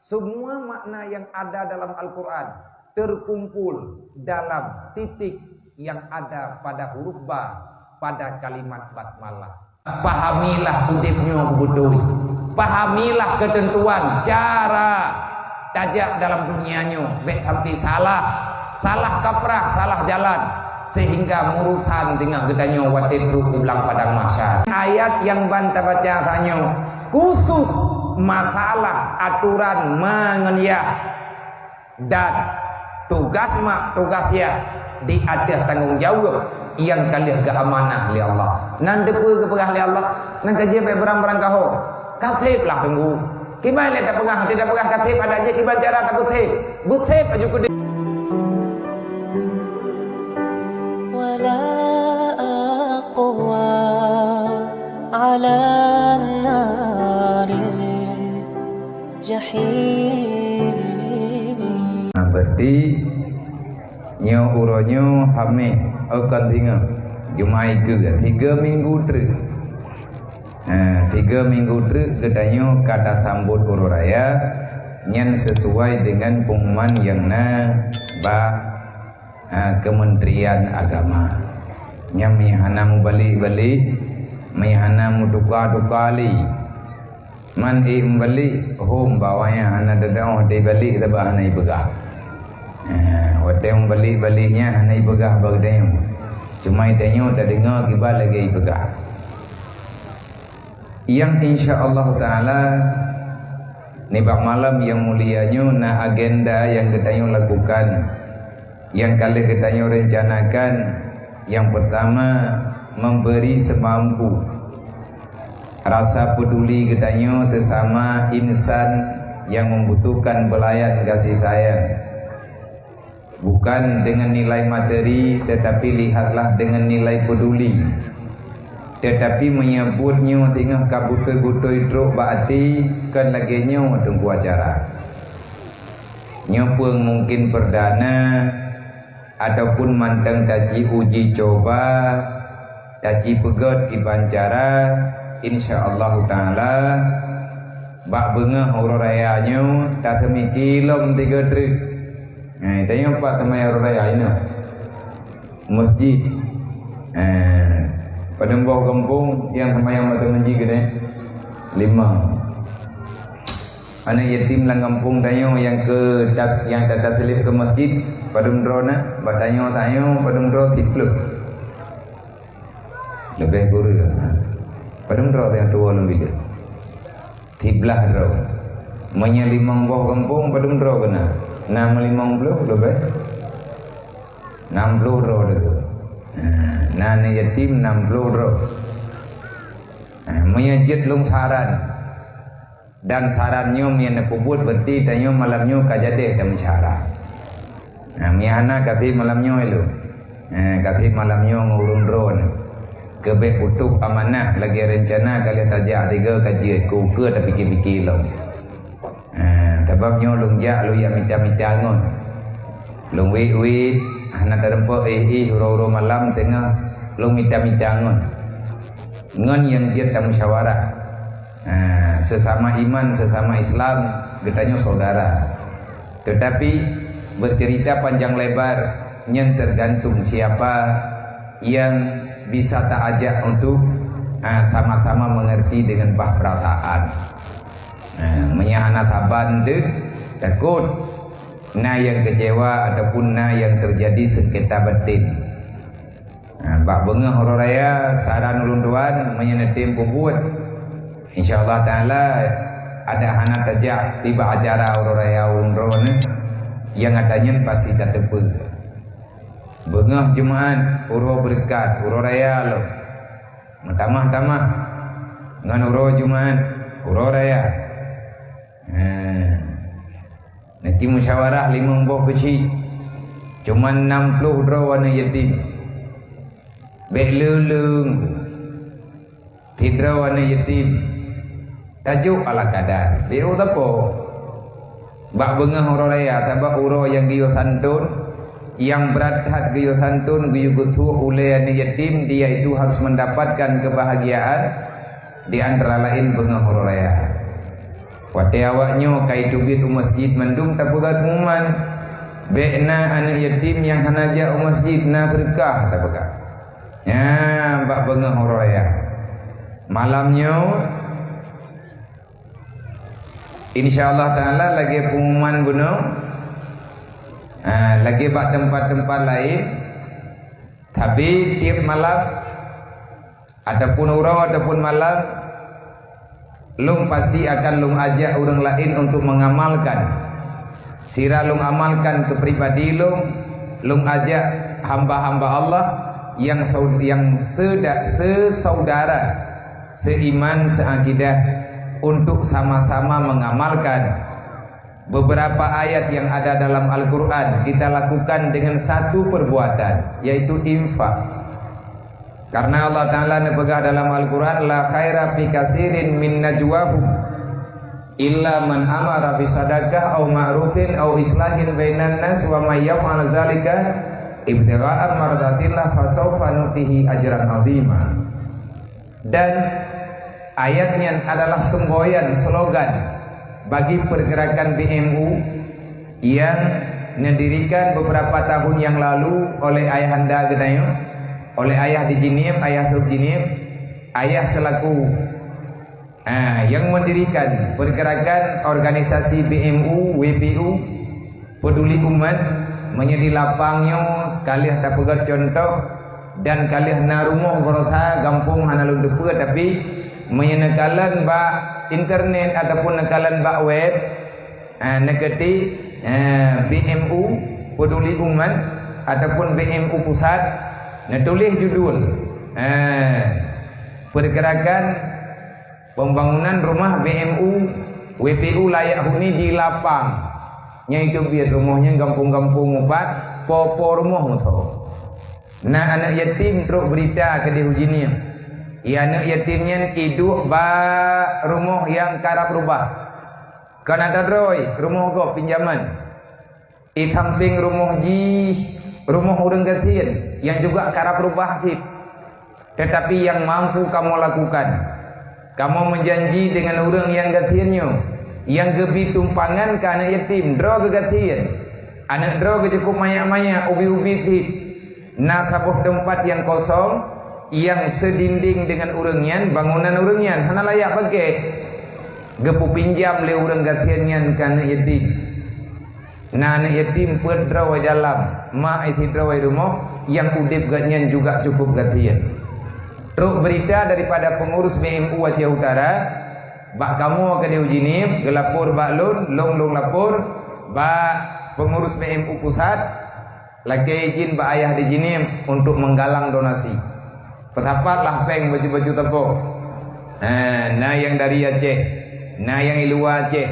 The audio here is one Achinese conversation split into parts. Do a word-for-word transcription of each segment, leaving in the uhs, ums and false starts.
Semua makna yang ada dalam Al-Quran terkumpul dalam titik yang ada pada huruf ba pada kalimat basmalah. Pahamilah udeb nyoe beutôi. Pahamilah keuteuntuan cara tajak dalam dunia nyoe, bék sampai salah. Salah kaprah, salah jalan, sehingga murusan teungoh geutanyoe watée trok u blang padang mahsyar. Ayat nyang ban tabaca tanyoe khusus masalah aturan meungeuniah dan tugas mak, tugas yah di ateueh tanggong jaweueb nyang ka lheueh geuamanah lé Allah. Nan teupeue geupeugah lé Allah, nan ka jeuet bék beurang-beurang kaho. Ka sép lah teunggu. Kiban lé tapeugah, hana tapeugah ka sép, adak jih kiban cara tapeusép. Beusép aju keudeh. ولا أقوى على النار الجحيم. Nah, berarti nyoe uroe nyoe Hameh, oh, kon singoh, Jumaat keue, tiga minggu treuk. Ha, tiga minggu treuk geutanyoe ka tasambot uroe raya, nyan sesuai dengan pengumuman nyang na bak, ha, Kementerian Agama. Nyan meuhana mubalik-balik, meuhana mutuka-tuka lé. Man ék mubalik, hom bak awaknyan hana teudeungoe dibalik sabab hana ipeugah. Ha, watée mubalik-balik nyan hana ipeugah bak geutanyoe. Cuma geutanyoe tadeungoe kiban lagée ipeugah. Nyang insya Allah Taala nibak malam nyang mulia nyoe na agenda nyang geutanyoe lakukan, nyang ka lheueh geutanyoe rencanakan. Nyang pertama, memberi semampu. Rasa peduli geutanyoe sesama insan nyang membutuhkan belayan kasih sayang. Bukan dengan nilai materi, tetapi lihatlah dengan nilai peduli. Tetapi meunyoe buet nyoe teungoh ka beutôi-beutôi trok bak até, kon lagée nyoe teungku acara. Nyoe peueng mungkin perdana ataupun mantong taji uji coba, taji peugét kiban cara, insya Allah Taala, bak beungoh uroe raya nyoe, taseumiki lom tiga treuk. Nah, tanyoe pat teuma uroe raya inoe. Masjid. Eh, padum boh gampông nyang seumayang bak masjid keudeh? Lima. Aneuk yatim lam gampông tanyoe nyang keu tas, nyang tatasleb keu masjid, padum droe na? Bak tanyoe, tanyoe padum droe? Siplôh. Leubeh kureueng. Padum droe nyang tuwoe lom bileuk? Siblaih droe. Meunyoe limong boh gampông, padum droe keunan? Na meulimong ploh leubeh? Nam ploh droe teuh. Nah, na aneuk yatim nam ploh droe. Nah, meunyoe jeuet lôn saran, dan saran nyoe meunyoe neupeubuet, berarti tanyoe malam nyoe ka jadeh dan meusyara. Nah, meunyoe hana, ka sép malam nyoe lom. Nah, ka sép malam nyoe ngon ureueng droeneuh. Keu bék putôh amanah lagée reuncana ka lheueh tajak tiga ka jeuet, keu ukeue tapike-pike lom. Ah, sabab nyoe lôn jak lôn jak mita-mita ngon. Lôn wét-wét, hana teurumpok éh-éh uroe-uroe malam teungoh lôn mita-mita ngon. Ngon nyang jeuet tamusyawarah. Ah, sesama iman, sesama Islam, geutanyoe saudara. Tetapi, bercerita panjang lebar, nyan tergantung siapa yang bisa taajak untuk, ah, sama-sama mengerti dengan bah perasaan. Nah, meunyoe hana saban deuh, takot na nyang kecewa ataupun na nyang terjadi sengketa batin. Nah, bak beungoh uroe raya, saran ulôn tuan, meunyoe neutem peubuet, insya Allah Taala, adak hana tajak tiba acara uroe raya ulôn droeneuh, nyang gata nyan pasti tateupeue. Beungoh Jumaat, uroe beureukat, uroe raya lom. Meutamah-tamah ngon uroe Jumaat, uroe raya. Nah, neuti musyawarah limong boh keuchik, cuman nam ploh droe aneuk yatim. Bék leuleung. Sidroe aneuk yatim tajok ala kadar. Di uroe sapo? Bak beungoh uroe raya, sabab uroe nyang geuyue santôn, nyang brat that geuyue santôn, geuyue geusuek ulée aneuk yatim, dia itu harus mendapatkan kebahagiaan, di antara lain beungoh uroe raya. Watée awak nyoe ka iteubiet u masjid mandum tapeugah pengumuman, bék na aneuëk yatim nyang hana jak u masjid, na seudeukah tapeugah. Nyan bak beungoh uroe raya. Malam nyoe, insya Allah Taala lagée pengumuman bunoe, ah, lagée bak teumpat-teumpat laén, tapi tieb malam ataupun uroe ataupun malam, lôn pasti akan lôn ajak ureuëng laén untuk mengamalkan. Sira lôn amalkan keu pribadi lôn, lôn ajak hamba-hamba Allah yang sau-, yang seda-, sesaudara, seiman, seakidah untuk sama-sama mengamalkan beberapa ayat yang ada dalam Al-Quran, kita lakukan dengan satu perbuatan, yaitu infak. Karena Allah Ta'ala neupeugah dalam Al-Quran, "La khaira fi kasirin min najwahum illa man amara bi sadaqah au ma'rufin au islahin bainan nas wa may yaf'al zalika ibtigha'an mardatillah fasawfa nu'tihi ajran azima." Dan ayat nyan adalah semboyan, slogan bagi pergerakan B M U yang didirikan beberapa tahun yang lalu oleh ayahanda geutanyoe, oleh ayah di Jeunieb, ayah trok Jeunieb, ayah selaku, ha, yang mendirikan pergerakan organisasi B M U, W P U, peduli umat, meunyoe di lapang nyoe ka lheueh tapeugét cuntoh dan ka lheueh na rumoh baroesa gampông hana lôn teupeue, tapi meunyoe neukalon bak internet ataupun neukalon bak web, ha, neuketik, ha, B M U, peduli umat, ataupun B M U pusat, neutuléh judul, ha, pergerakan pembangunan rumah B M U, W P U layak huni di lapang. Nyang itu biet rumoh nyan gampông-gampông mupat, po-po rumoh meuso. Na aneuëk yatim trok beurita keudeh u Jeunieb. Aneuëk yatim nyan iduek bak rumoh nyang karab rubah. Kon ata droe rumoh gob pinjaman. Di sampéng rumoh jih, rumoh ureuëng gasien nyang juga karab rubah cit. Tetapi nyang mampu kamoe lakukan, kamoe meujanji deungon ureuëng nyang gasien nyoe, nyang geubi tumpangan keu aneuëk yatim, droe geugasien. Aneuëk droe geucukôp manyak-manyak, ubi-ubi cit. Na saboh teumpat nyang kosong, nyang seudinding deungon ureuëng nyan, bangunan ureuëng nyan hana layak paké. Geupeupinjam lé ureuëng gasien nyan keu aneuëk yatim. Na aneuëk yatim peuet droe dalam, mak sidroe rumoh, nyang udeb gobnyan juga cukup gasien. Trok beurita daripada pengurus B M U Aceh Utara, bak kamoe keudeh u Jeunieb, geulapor bak lôn, lôn, lôn lapor bak pengurus B M U pusat, lakée izin bak ayah di Jeunieb untuk menggalang donasi. Peusapat lah péng baju-baju sapo. Ha, na nyang dari Aceh, na nyang i luwa Aceh.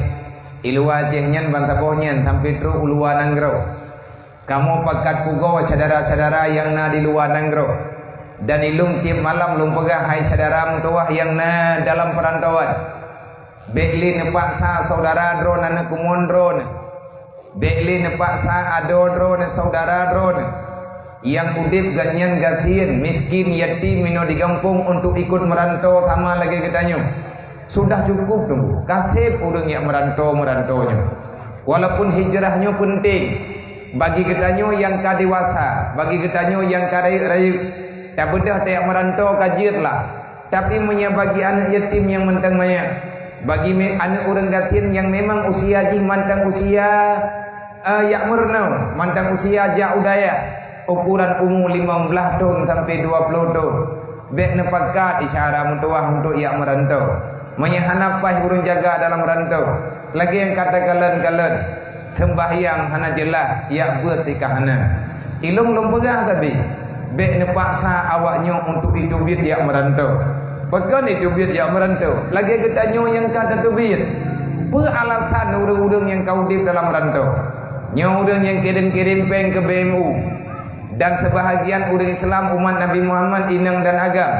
I luwa Aceh nyan ban saboh nyan sampai trok u luwa nanggroe. Kamoe pakat pugoe syedara-syedara nyang na di luwa nanggroe. Dan ilôn tieb malam lôn peugah, hai syedara meutuwah nyang na dalam peurantauan, bék lé neupaksa syedara droeneuh, aneuëk keumuen droeneuh. Bék lé neupaksa adoe droeneuh, syedara droeneuh. Nyang udeb gobnyan gasien, miskin, yatim, meunoe di gampông untuk ikot meuranto sama lagée geutanyoe. Sudah cukup teungku, ka seb ureuëng nyang meuranto-meuranto nyoe. Walaupun hijrah nyoe peunteng bagi geutanyoe nyang ka dewasa, bagi geutanyoe nyang ka rayeuk-rayeuk, tabeudôh tajak meuranto ka jeuet lah. Tapi meunyoe bagi aneuëk yatim nyang mantong manyak, bagi me-, aneuëk ureuëng gasien nyang memang usia jih mantong usia, eh, jak meurunoe, mantong usia jak u dayah, ukuran umu limong blaih thon sampai dua ploh thon, bék neupakat syedara meutuwah untuk jak meuranto. Meunyoe hana paih ureuëng jaga dalam ranto, lagée nyang ka takalon-kalon, seumbahyang hana jeulaih, jak beuet tika hana. Ilôn lôn peugah sabe, bék neupaksa awaknyoe untuk iteubiet jak meuranto. Pakon iteubiet jak meuranto? Lagée geutanyoe nyang ka tateubiet. Peue alasan ureuëng-ureuëng nyang ka udeb dalam ranto? Nyoe ureuëng nyang kirém-kirém péng keu B M U dan seubahagian ureuëng Islam umat Nabi Muhammad inong dan agam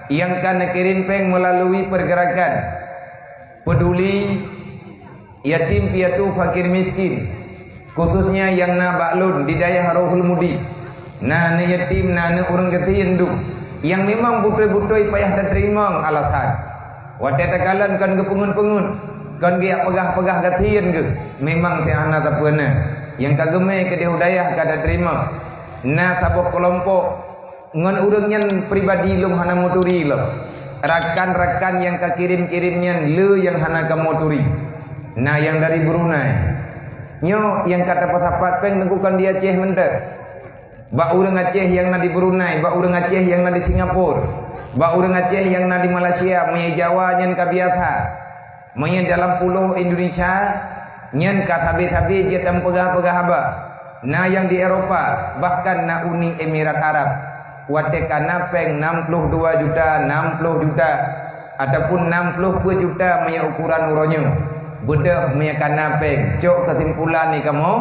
nyang ka neukirém péng meulalu pergerakan peduli yatim piatu fakir miskin, khususnya nyang na bak lôn di dayah Rohul Mudi. Na aneuëk yatim, na aneuëk ureuëng gasien dum, nyang memang beutôi-beutôi payah tateurimong alasan. Watée takalon kon geupeungeut-peungeut, Kon geujak peugah-peugah gasien geuh, memang si hana sapeue na. Nyang ka geumé keudeh u dayah ka teurimong. Na saboh keulompok ngon ureuëng nyan pribadi lôn hana meuturi lom. Rakan-rakan nyang ka kirém-kirém nyan le nyang hana kamoe turi. Na nyang dari Brunei. Nyoe nyang ka tapeusapat péng teungku kon di Aceh mantong. Bak ureuëng Aceh nyang na di Brunei, bak ureuëng Aceh nyang na di Singapura, bak ureuëng Aceh nyang na di Malaysia, meunyoe Jawa nyan ka biasa. Meunyoe dalam pulo Indonesia, nyan ka sabe-sabe jeuet tameupeugah-peugah haba. Na nyang di Eropa, bahkan na Uni Emirat Arab. Watée ka na péng nam ploh dua juta, nam ploh juta, ataupun nam ploh peuet juta meunyoe ukuran uroe nyoe. Beudôh meunyoe ka na péng, cok keusimpulan nyoe kamoe,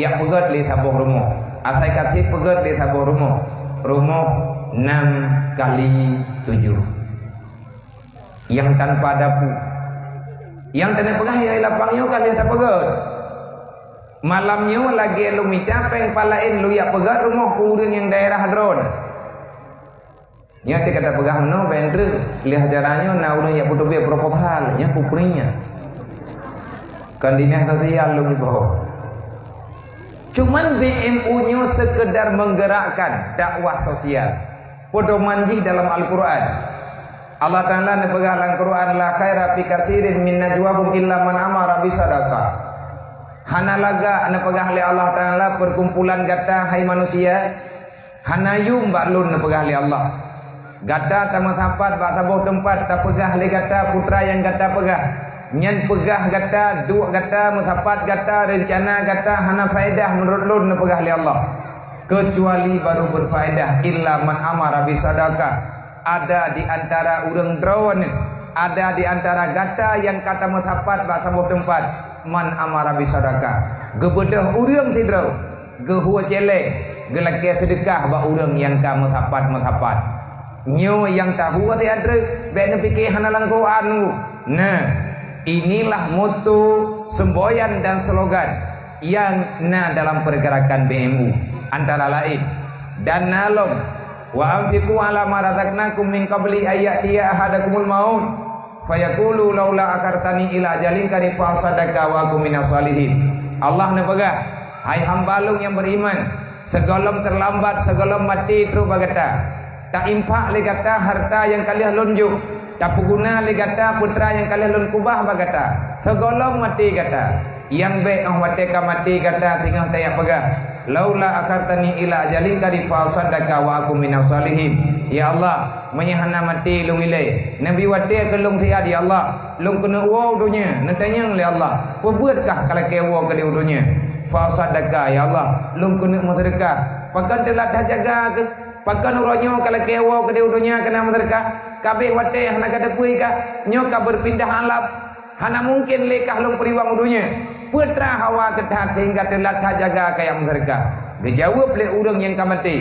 jak peugét lé saboh rumoh. Asai ka cit peugét lé saboh rumoh. Rumoh nam kali tujoh. Nyang tanpa dapu. Nyang teungoh peugah nyang lapang nyoe ka lheueh tapeugét. Malam nyoe lagée lôn mita péng pat laén lôn jak peugét rumoh keu ureuëng nyang daerah droeneuh. Nyan teuka tapeugah meunoe, bèk treuk. Lheueh acara nyoe na ureuëng jak peuteubiet proposal, nyan peue nyan. Kon dinas sosial lôn iboh. Cuman B M U nyoe sekedar menggerakkan dakwah sosial. Pedoman jih dalam Al-Quran. Allah Ta'ala neupeugah lam Quran, "La khaira fi katsirin min najwahum illa man amara bisadaqah." Hana lagak neupeugah lé Allah Ta'ala perkumpulan gata, hai manusia, hana yum bak lôn neupeugah lé Allah. Gata tameusapat bak saboh teumpat tapeugah lé gata peue nyang gata peugah. Nyan peugah gata, duek gata, meusapat gata, reuncana gata hana faedah meunurot lôn neupeugah lé Allah. Keucuali baru berfaedah illa man amara bisadaqah. Ada di antara ureuëng droeneuh, ada di antara gata nyang ka tameusapat bak saboh teumpat, man amara bisadaqah. Geubeudôh ureuëng sidroe, geuhue céléng, geulakée seudeukah bak ureuëng nyang ka meusapat-meusapat. Nyoe nyang tahue teuh treuk, bèk neupike hana lam Quran nunggu. Nah, inilah moto, semboyan dan slogan nyang na dalam pergerakan B M U, antara lain, dan na lom, "Wa anfiqu ala ma razaqnakum min qabli an ya'tiya ahadakumul maut, fayaqulu laula akhartani ila ajalin qarib fa asaddaqa wa akun minas shalihin." Allah neupeugah, "Hai hamba Lôn nyang beriman, sigohlom terlambat, sigohlom maté trok bak gata, tainfak lé gata harta nyang ka lheueh Lôn jok, tapeuguna lé gata peue nyang ka lheueh Lôn keubah bak gata, sigohlom maté gata." Nyang bèk óh watée ka maté gata singoh tajak peugah, "Laula akhartani ila ajalin qarib fa asaddaqa wa akun minas shalihin." Ya Allah, meunyoe hana maté lôn ilée, neubi watée keu lôn siat, ya Allah, lôn keuneuk woe u donya, neutanyong lé Allah, "Peubeuet kah ka lakée woe keudeh u donya?" Fa asaddaqa, ya Allah, lôn keuneuk meuseudeukah. Pakon teulat that jaga keuh? Pakon uroe nyoe ka lakée woe keudeh u donya keuneuk meuseudeukah? Ka bèk watée hana ka teupeu kah? Nyoe ka beupindah alam. Hana mungken lé kah lôn peuriwang u donya. Peue hawa keuh that sehingga teulat that jaga kajak meuseudeukah? Geujaweueb lé ureuëng nyang ka maté.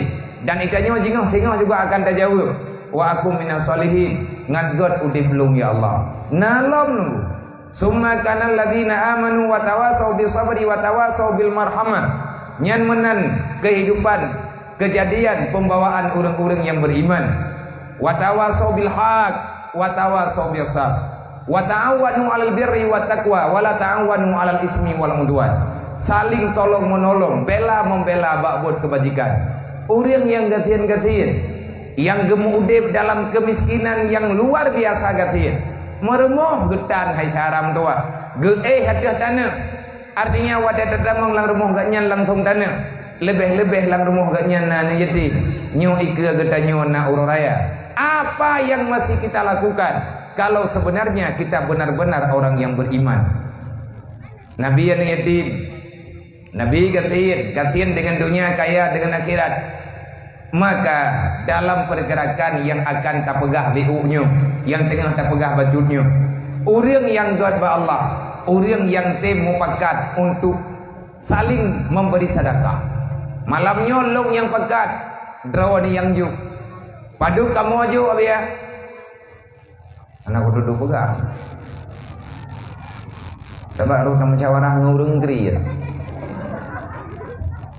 Dan geutanyoe singoh-singoh juga akan tajaweueb, "Wa akun minas shalihin," ngat gét udeb lôn, ya Allah. Na lom nunggu. "Tsumma kanal ladzina amanu wa tawasau bis sabri wa tawasau bil marhamah." Nyan meunan keuhidupan, keujadian peumbawaan ureuëng-ureuëng nyang beriman. "Wa tawasau bil haq, wa tawasau bis sabr. Wa ta'awanu 'alal birri wat taqwa, wa la ta'awanu 'alal ismi wal 'udwan." Saling tolong-menolong, bela-membela bak buet keubajikan. Ureuëng nyang gasien-gasien, nyang geumeuudeb dalam keumiskinan nyang luar biasa gasien, meurumoh geutan hai saram tuha, geuéh ateueh taneuk. Artinya, watée tatamong lam rumoh geuhnyan langsong taneuk, leubeh-leubeh lam rumoh geuhnyan na aneuk yatim. Nyoe ikeue geutanyoe na uroe raya. Apa yang mesti kita lakukan kalau sebenarnya kita benar-benar orang yang beriman? Nabi aneuk yatim, Nabi gasien, gasien deungon donya, kaya deungon akhirat. Maka dalam pergerakan nyang akan tapeugah B U nyoe, nyang teungoh tapeugah bacut nyoe, ureuëng nyang gét bak Allah, ureuëng nyang tem mupakat untuk saling memberi sedekah. Malam nyoe lôn nyang pakat, droeneuh nyang jok. Padub kamoe jok, Abiya? Hana kututoe peugah. Sabab roh tamusyawarah ngon ureuëng kriet.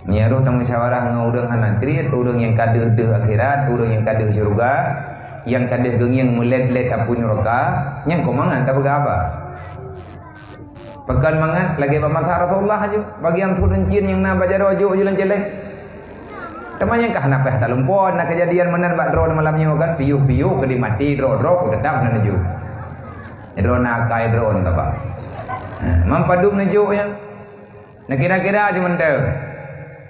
Nyan roh tamusyawarah ngon ureuëng hana kriet, ureuëng nyang ka deuh-deuh akhirat, ureuëng nyang ka deuh syeuruga, nyang ka deuh geungieng meulet-let apui nuraka, nyan keu mangat tapeugah haba. Pakon mangat lagèe bak masa Rasulullah aju, bagian thôn cin nyang na bak jaroe jok aju lam cèlèng. Teuma nyang ka hana payah talumpoe, na keujadian meunan bak droeneuh malam nyoe kan, piôh-piôh keudéh maté droe-droe pun teutap hana neujok. Droe na akai droe taba. Ha, man padum neujok nyan. Neukira-kira aju mantong.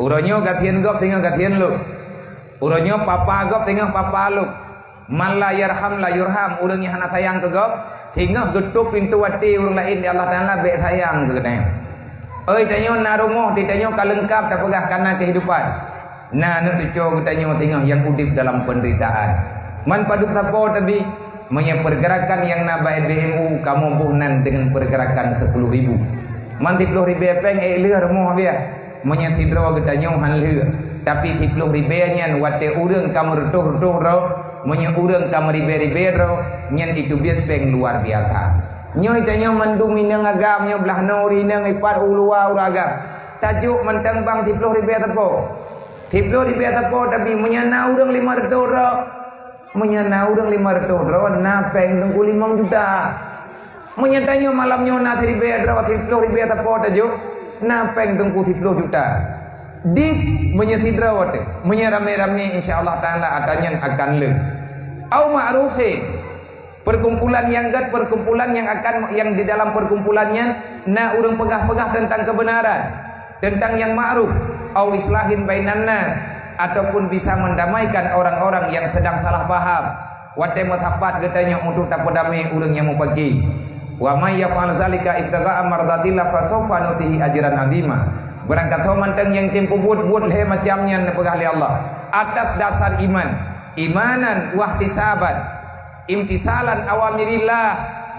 Uroe nyoe gasien gob singoh gasien lôn. Uroe nyoe papa gob singoh papa lôn. Man la yarham la yurham, ureueng nyang hana sayang keu gob, singoh geutôp pintoe até ureueng laén di Allah Taala, bèk sayang keu geutanyoe. Oi, tanyoe na rumoh, di tanyoe ka leungkap tapeugah kana keuhidupan. Na aneuk cucoe geutanyoe singoh nyang udép dalam peunderitaan. Man padub sapo tabi, meunyoe peurgeurakan nyang na bak B M U kamoe boh nan deungon peurgeurakan siploh ribu. Man siploh ribèe pèng ék lheueh rumoh biah. Meunyoe sidroe geutanyoe han lheueh, tapi siploh ribèe nyan watèe ureueng ka meureutoh-reutoh droe, meunyoe ureueng ka meuribèe-ribèe droe, nyan jiteubiet pèng luar biasa. Nyoe tanyoe mandum inong agam nyoe blah noe ureueng inong ipat u luwa ureueng agam. Tajok mantong bang siploh ribèe sapo. Siploh ribèe sapo tabi meunyoe na ureueng limong reutôh droe, meunyoe na ureueng limong reutôh droe, na pèng teungku limong juta. Meunyoe tanyoe malam nyoe na siribèe droe, siploh ribèe sapo tajok, na pèng teungku siploh juta. Dit meunyoe sidroe teuh, meunyoe ramé-ramé, insya Allah Taala atra nyan akan lheueh. Au ma'rufin. Perkumpulan nyang gèt, perkumpulan nyang akan, nyang di dalam perkumpulan nyan na ureueng peugah-peugah teuntang keubeunaran, teuntang nyang ma'ruf, au islahin bainan nas, ataupun bisa mendamaikan orang-orang yang sedang salah paham. Watèe meusapat geutanyoe untuk tapeudamé ureueng nyang mupaki. Wa may yaf'al zalika ibtigha'a mardatillah fasawfa nu'tihi ajran 'azima. Barangkasoe mantong nyang tem peubuet-buet lhèe macam nyan neupeugah lé Allah atas dasar iman, imanan wahtisaban, imtisalan awamirillah,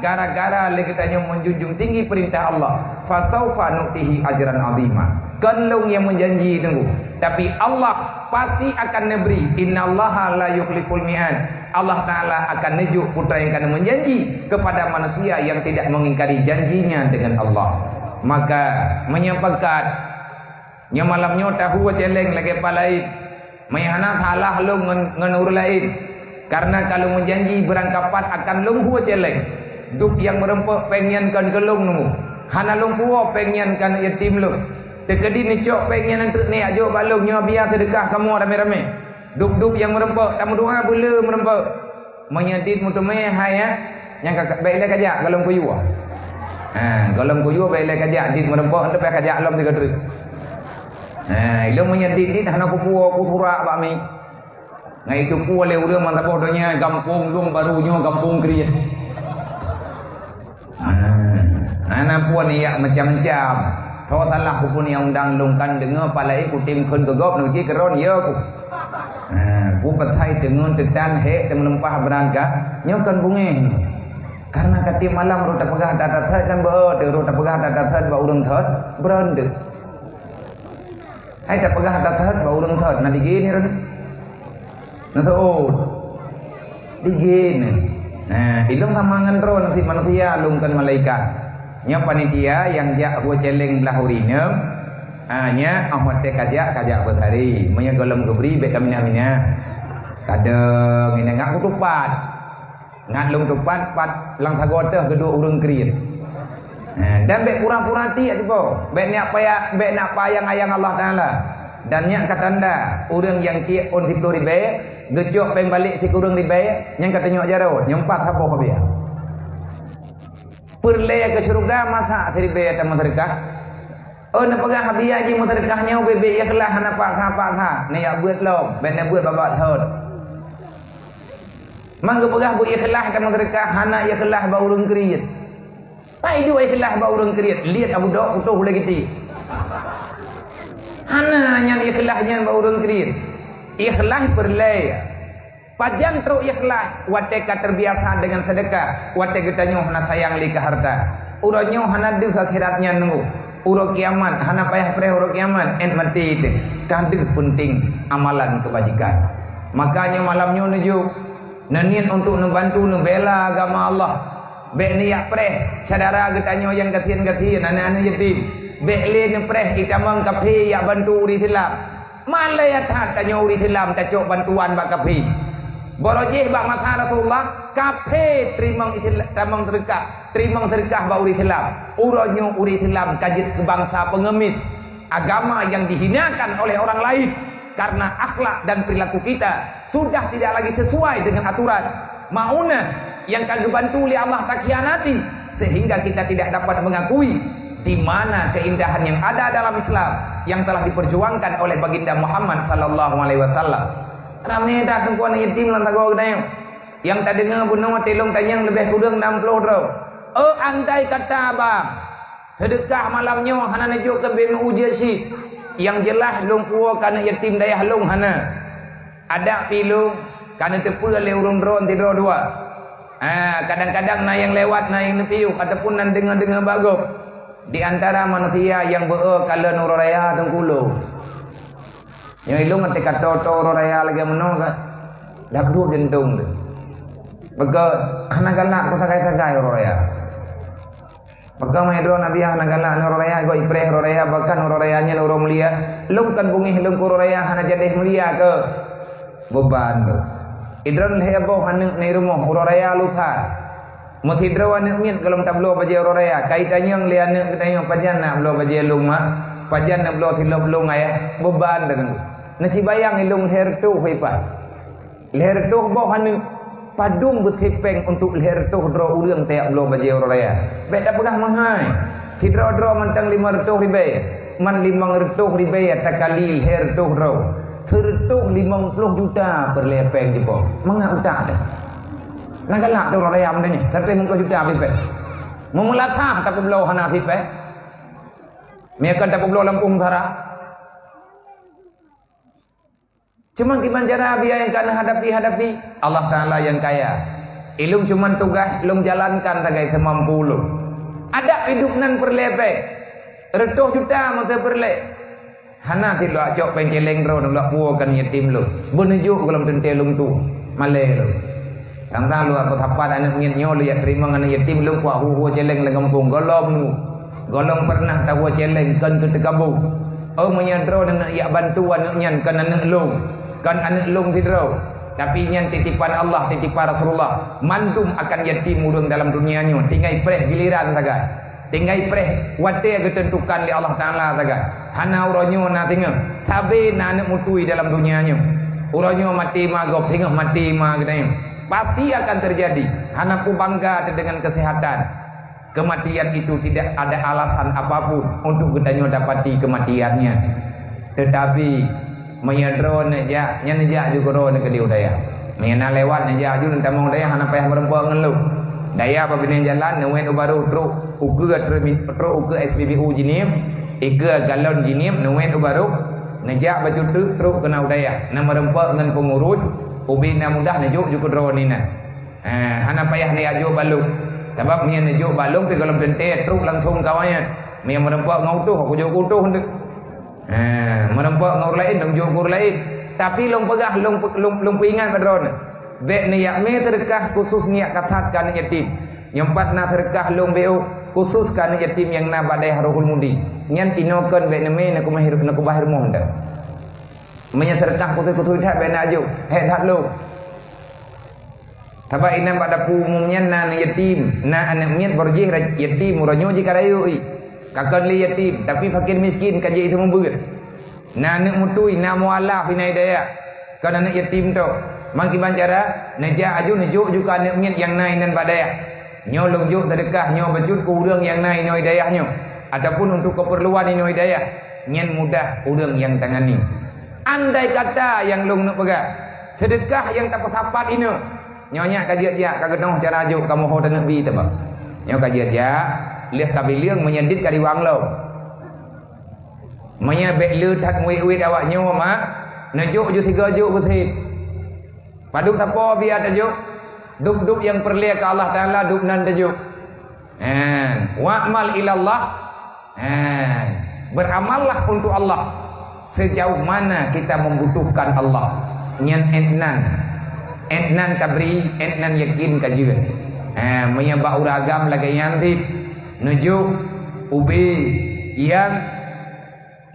gara-gara lé geutanyoe meunjunjung tinggi peurintah Allah, fasawfa nu'tihi ajran 'azima. Kon lôn nyang meujanji teungku, tapi Allah pasti akan neubri. Innallaha la yukhliful mi'ad. Allah Taala akan neujok peue nyang ka meujanji kepada manusia yang tidak mengingkari janjinya dengan Allah. Maka, meunyoe pakat, nyoe malam nyoe tahu cèlèng lagèe pah laén. Meunyoe hana salah lôn ngon, ngon ureueng laén. Karena ka lôn meujanji beurangkapat akan lôn hue cèlèng. Dub nyang meureumpok pèng nyan kon keu lôn nunggu. Hana lôn puwoe pèng nyan keu aneuk yatim lôn. Teukeudi neucok pèng nyan treuk neujak jok bak lôn nyoe biasa seudeukah kamoe ramé-ramé. Dub-dub nyang meureumpok, tameudoa beu le meureumpok. Meunyoe dit meuteumé hai, ya, nyang ka, bèk ilèe kajak gohlom kuyue. Ha, gohlom kuyue bèk ilèe kajak, dit meureumpok, hana payah kajak lom sigoe treuk. Ha, ilôn meunyoe dit-dit hana kupuwoe, kusurak bak mi. Ngai teupeue lé ureueng meusaboh donya gampông lôn barô nyoe gampông kriet. Ha, hana peue neujak macam-macam. Tho salah kupeue neujak undang lôn kan deungoe pah laén kutem kheun keu gob neuci keu droen, ya ku. Ha, ku peuthai teungeun teutan hék teumeulumpah beurangkat, nyoe kon beungéh. Karena ka tiep malam rot tapeugah that-that kan beu, rot tapeugah that-that bak ureueng thot, beurandeuet. Hai tapeugah that-that bak ureueng thot, na dige ni rot. Na seuôt. Dige ni. Nah, ilôn sama ngon droe nasib manusia, lôn kon malaikat. Nyoe panitia nyang jak hue cèlèng blah ureueng inong. Ha, nyan, ah, watèe kajak, kajak beutari. Meunyoe gohlom geubri, bèk kaminah-minah. Kadang inong ngak kutupat. Ngat lôn tupat pat lam sagoe teuh geuduek ureueng kriet. Ha, dan bèk pura-pura tiek dipo. Bèk neujak paya-, bèk neujak payang-ayang Allah Taala. Dan nyan ka tanda ureueng nyang tiek ôn siploh ribèe, geucok péng balek sikureueng ribèe, nyan ka teunyok jaroe, nyoe pat saboh ka biya. Peureulèe keu syeuruga masak siribèe tameuseudeukah. Oh, neupeugah biya jih meuseudeukah nyoe bèk-bèk ikhlas hana paksa-paksa. Neujak beuet lom, bèk neubeuet babah thon. Man geupeugah beu ikhlas dan meuseudeukah, hana ikhlas bak ureueng kriet. Pai duek ikhlas bak ureueng kriet, liet Abu Dok putôh lé geuti. Hana nyan ikhlas nyan bak ureueng kriet. Ikhlas peureulèe. Pajan trok ikhlas, watèe ka teubiasa deungon seudeukah, watèe geutanyoe hana sayang lé keu hareuta. Uroe nyoe hana deuh akhirat nyan nunggu. Uroe kiamat, hana payah preh uroe kiamat, 'et maté teuh. Ka deuh peunteng amalan keubajikan. Maka nyoe malam nyoe neujok. Neuniet untuk neubantu neubela agama Allah. Bèk neujak preh syedara geutanyoe nyang gasien-gasien, aneuk-aneuk yatim. Bèk lé neupreh itamong kafé jak bantu ureueng Islam. Malèe that tanyoe ureueng Islam tacok bantuan bak kafé. Barojéh bak masa Rasulullah, kaphé teurimong Isla-, teurimong seudeukah, teurimong seudeukah bak ureuëng Islam. Uroe nyoe ureuëng Islam ka jeuet keu bansa pengemis, agama yang dihinakan oleh orang lain karena akhlak dan perilaku kita sudah tidak lagi sesuai dengan aturan. Maunah yang ka geubantu lé Allah takhianati, sehingga kita tidak dapat mengakui di mana keindahan yang ada dalam Islam yang telah diperjuangkan oleh Baginda Muhammad sallallahu alaihi wasallam. Ramé that teungku aneuk yatim lam sagoe geutanyoe. Nyang tadeungoe bunoe tilong tanyong leubeh kureueng enam ploh droe. Oh, andai kata, bang, seudeukah malam nyoe hana neujok keu B M U jeuet cit, nyang jeulaih lôn puwoe keu aneuk yatim dayah lôn hana. Adak pih lôn ka neuteupeue lé ureuëng droe sidroe dua. Ha, kadang-kadang na nyang lewat, na nyang neupiôh, ataupun na deungoe-deungoe bak gob. Di antara manusia nyang beu-e kalon uroe raya teungku lôn. Nyoe ilôn até ka toe-toe uroe raya lagée meunoe ka. Dak duek jeuntong teuh. Maka hana galak keu sagai-sagai uroe raya. Maka meunyoe droe Nabi hana galak uroe raya, gok ipreh uroe raya, bahkan uroe raya nyan uroe mulia. Lôn kan beungéh lôn keu uroe raya hana jadeh mulia keu beban tu. Idroe lhée boh aneuk na i rumoh uroe raya lusa. Meusidroe aneuk miet gohlom tabloe bajée uroe raya, ka itanyong lé aneuk geutanyoe, "Pajan na bloe bajée lôn, Mak? Pajan na bloe silop lôn, Ayah?" Beban teuh. Neusibayang ilôn lhée reutôh ipat. Lhée reutôh boh aneuk, padum beusipéng untuk lhée reutôh droe ureuëng tajak bloe bajée uroe raya. Bék tapeugah meuhai. Sidroe-droe mantong limong reutôh ribée, man limong reutôh ribée takali lhée reutôh droe, seureutôh limong ploh juta peureulée péng jipoh. Mangat utak teuh. Na galak teuh uroe raya meunyoe, seureutôh limong ploh juta pih péng. Meumeulasah tapeubloe hana pih péng. Meunyoe kon tapeubloe lampôh meusara. Cuma kiban cara biaya nyang ka neuhadapi-hadapi, Allah Taala nyang kaya. Ilôn cuma tugaih lôn jalankan sagai seumampu lôn. Adak idup nan peureulée péng, reutôh juta meuteupeureulée. Hana sit lôn cok péng céléng droe lôn puwoe keu aneuk yatim lôn. Beuneujok gohlom teuntée lôn tueng, malée lôn. Tang-tang lôn peusapat aneuk miet nyoe lôn jak teurimong aneuk yatim lôn kuak hu-hu céléng lam gampông gohlom nu. Gohlom peureunah tawoe céléng kon keu teukabu. Oh, meunyoe droeneuh neuk jak bantu aneuk nyan kon aneuk lôn, kon aneuk lôn sidroe, tapi nyan titipan Allah, titipan Rasulullah. Mandum akan yatim ureuëng dalam dunia nyoe, tinggai preh giliran sagai. Tinggai preh watée geuteuntukan lé Allah Taala sagai. Hana uroe nyoe na singoh, sabe na aneuk mutui dalam dunia nyoe. Uroe nyoe maté ma gob, singoh maté ma geutanyoe. Pasti akan terjadi. Hana peubangga teuh dengan kesehatan. Kematian itu tidak ada alasan apapun untuk geutanyoe dapati kematian nyan. Tetapi, meunyoe droeneuh jak, nyan neujak ju keu droeneuh keudéh u dayah. Meunyoe na lewat, neujak ju neutamong u dayah, hana payah meureumpok ngon lôn. Dayah bak binéh jalan, neuwet u barôh trok ukeue, trok ukeue S P B U jinieb, ikeue galon jinieb, neuwet u barôh, neujak bacut treuk trok keunan u dayah. Na meureumpok ngon peungurus, ubé na mudah neujok ju keu droeneuh inan. Eh, hana payah neujak jok bak lôn. Sabab meunyoe neujok bak lôn, pih gohlom teuntée trok langsong ka awaknyan. Meunyoe meureumpok ngon utoh, aku jok keu utoh teuk. Eh, meureumpok ngon ureuëng laén, lôn jok keu ureuëng laén. Tapi lôn peugah, lôn, lôn, lôn peuingat bak droeneuh. Bék neujak mé seudeukah khusos neujak kasat keu aneuk yatim. Nyoe pat na seudeukah lôn B O khusos keu aneuk yatim nyang na bak dayah Rohul Mudi. Nyan tinoe kon bék neumé neukeubah, neukeubah rumoh ndak. Meunyoe seudeukah khusos-khusos that bék neujak jok, hék that lôn. Sabab inan bak dapu umum nyan na aneuk yatim, na aneuk miet barojih ra-, yatim, uroe nyoe jih ka rayeuk i. Ka kon lé yatim, tapi fakir miskin ka jeuet seumeubeuet. Na aneuk mutui, na mualaf inan i dayah, kon aneuk yatim tok. Man kiban cara, neujak aju neujok ju keu aneuk miet nyang na inan bak dayah. Nyoe lôn jok seudeukah nyoe bacut keu ureuëng nyang na inoe i dayah nyoe, ataupun untuk keperluan inoe i dayah, nyan mudah ureuëng nyang tangani. Andai kata nyang lôn neuk peugah, seudeukah nyang tapeusapat inoe, nyoe nyak ka jeuet jak, ka geunoh cara jok, kamoe ho taneuk bi teuh bah. Nyoe ka jeuet jak, lheueh ka bileueng meunyoe dit ka riwang lom. Meunyoe bék le that muwit-wit awak nyoe mak, neujok ju sigoe jok beusit. Padub sapo biya tajok, dub-dub nyang peureulée keu Allah Taala dub nan tajok. Eh, wa'mal ilallah. Eh, beramallah untuk Allah. Sejauh mana kita membutuhkan Allah, nyan étnan. Étnan tabri, étnan yakin ka jeuet. Eh, meunyoe bak ureuëng agam lagée nyan cit, neujok ubé nyang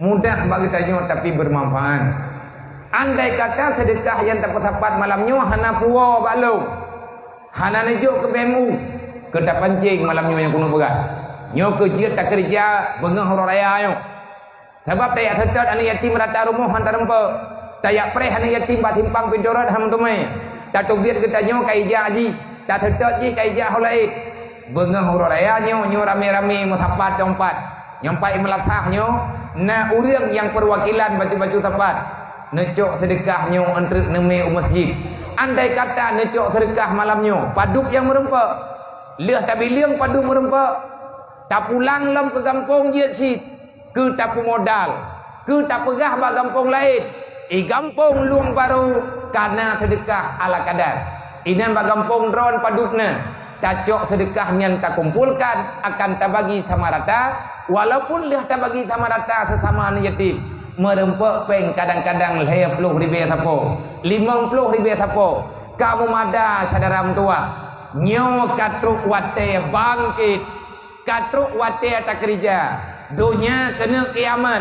mudah bak geutanyoe tapi bermanfaat. Andai kata seudeukah nyang tapeusapat malam nyoe hana puwoe bak lôn, hana neujok keu B M U, keu tapancéng malam nyoe nyang keuneuk peugah. Nyoe keu jeuet takeurija beungoh uroe raya nyoe. Sabab tajak seutôt aneuk yatim rata rumoh hana tareumpok. Tajak preh aneuk yatim bak simpang pintoe rot hana meuteumé. Tateubiet geutanyoe ka ijak jih. Taseutôt jih ka ijak ho laén. Beungoh uroe raya nyoe, nyoe ramé-ramé meusapat nyoe pat. Nyoe pat meulasah nyoe, na ureuëng nyang peuwakilan bacut-bacut sapat. Neucok seudeukah nyoe eunteuk neumé u masjid. Andai kata neucok seudeukah malam nyoe, padub nyang meureumpok. Lheueh tabileueng padub meureumpok. Tapulang lom keu gampông jeuet cit, keu tapeumodal, keu tapeugah bak gampông laén, "I gampông Lueng Barô ka na seudeukah ala kadar." Inan bak gampông droen padub na, tacok seudeukah nyan takumpolkan akan tabagi sama rata, walaupun lheueh tabagi sama rata seusama aneuk yatim, meureumpok péng kadang-kadang lhée ploh ribée sapo, limong ploh ribée sapo, ka meumada syedara meutuwah. Nyoe ka trok watée bangkét. Ka trok watée takeurija, donya keuneuk kiamat.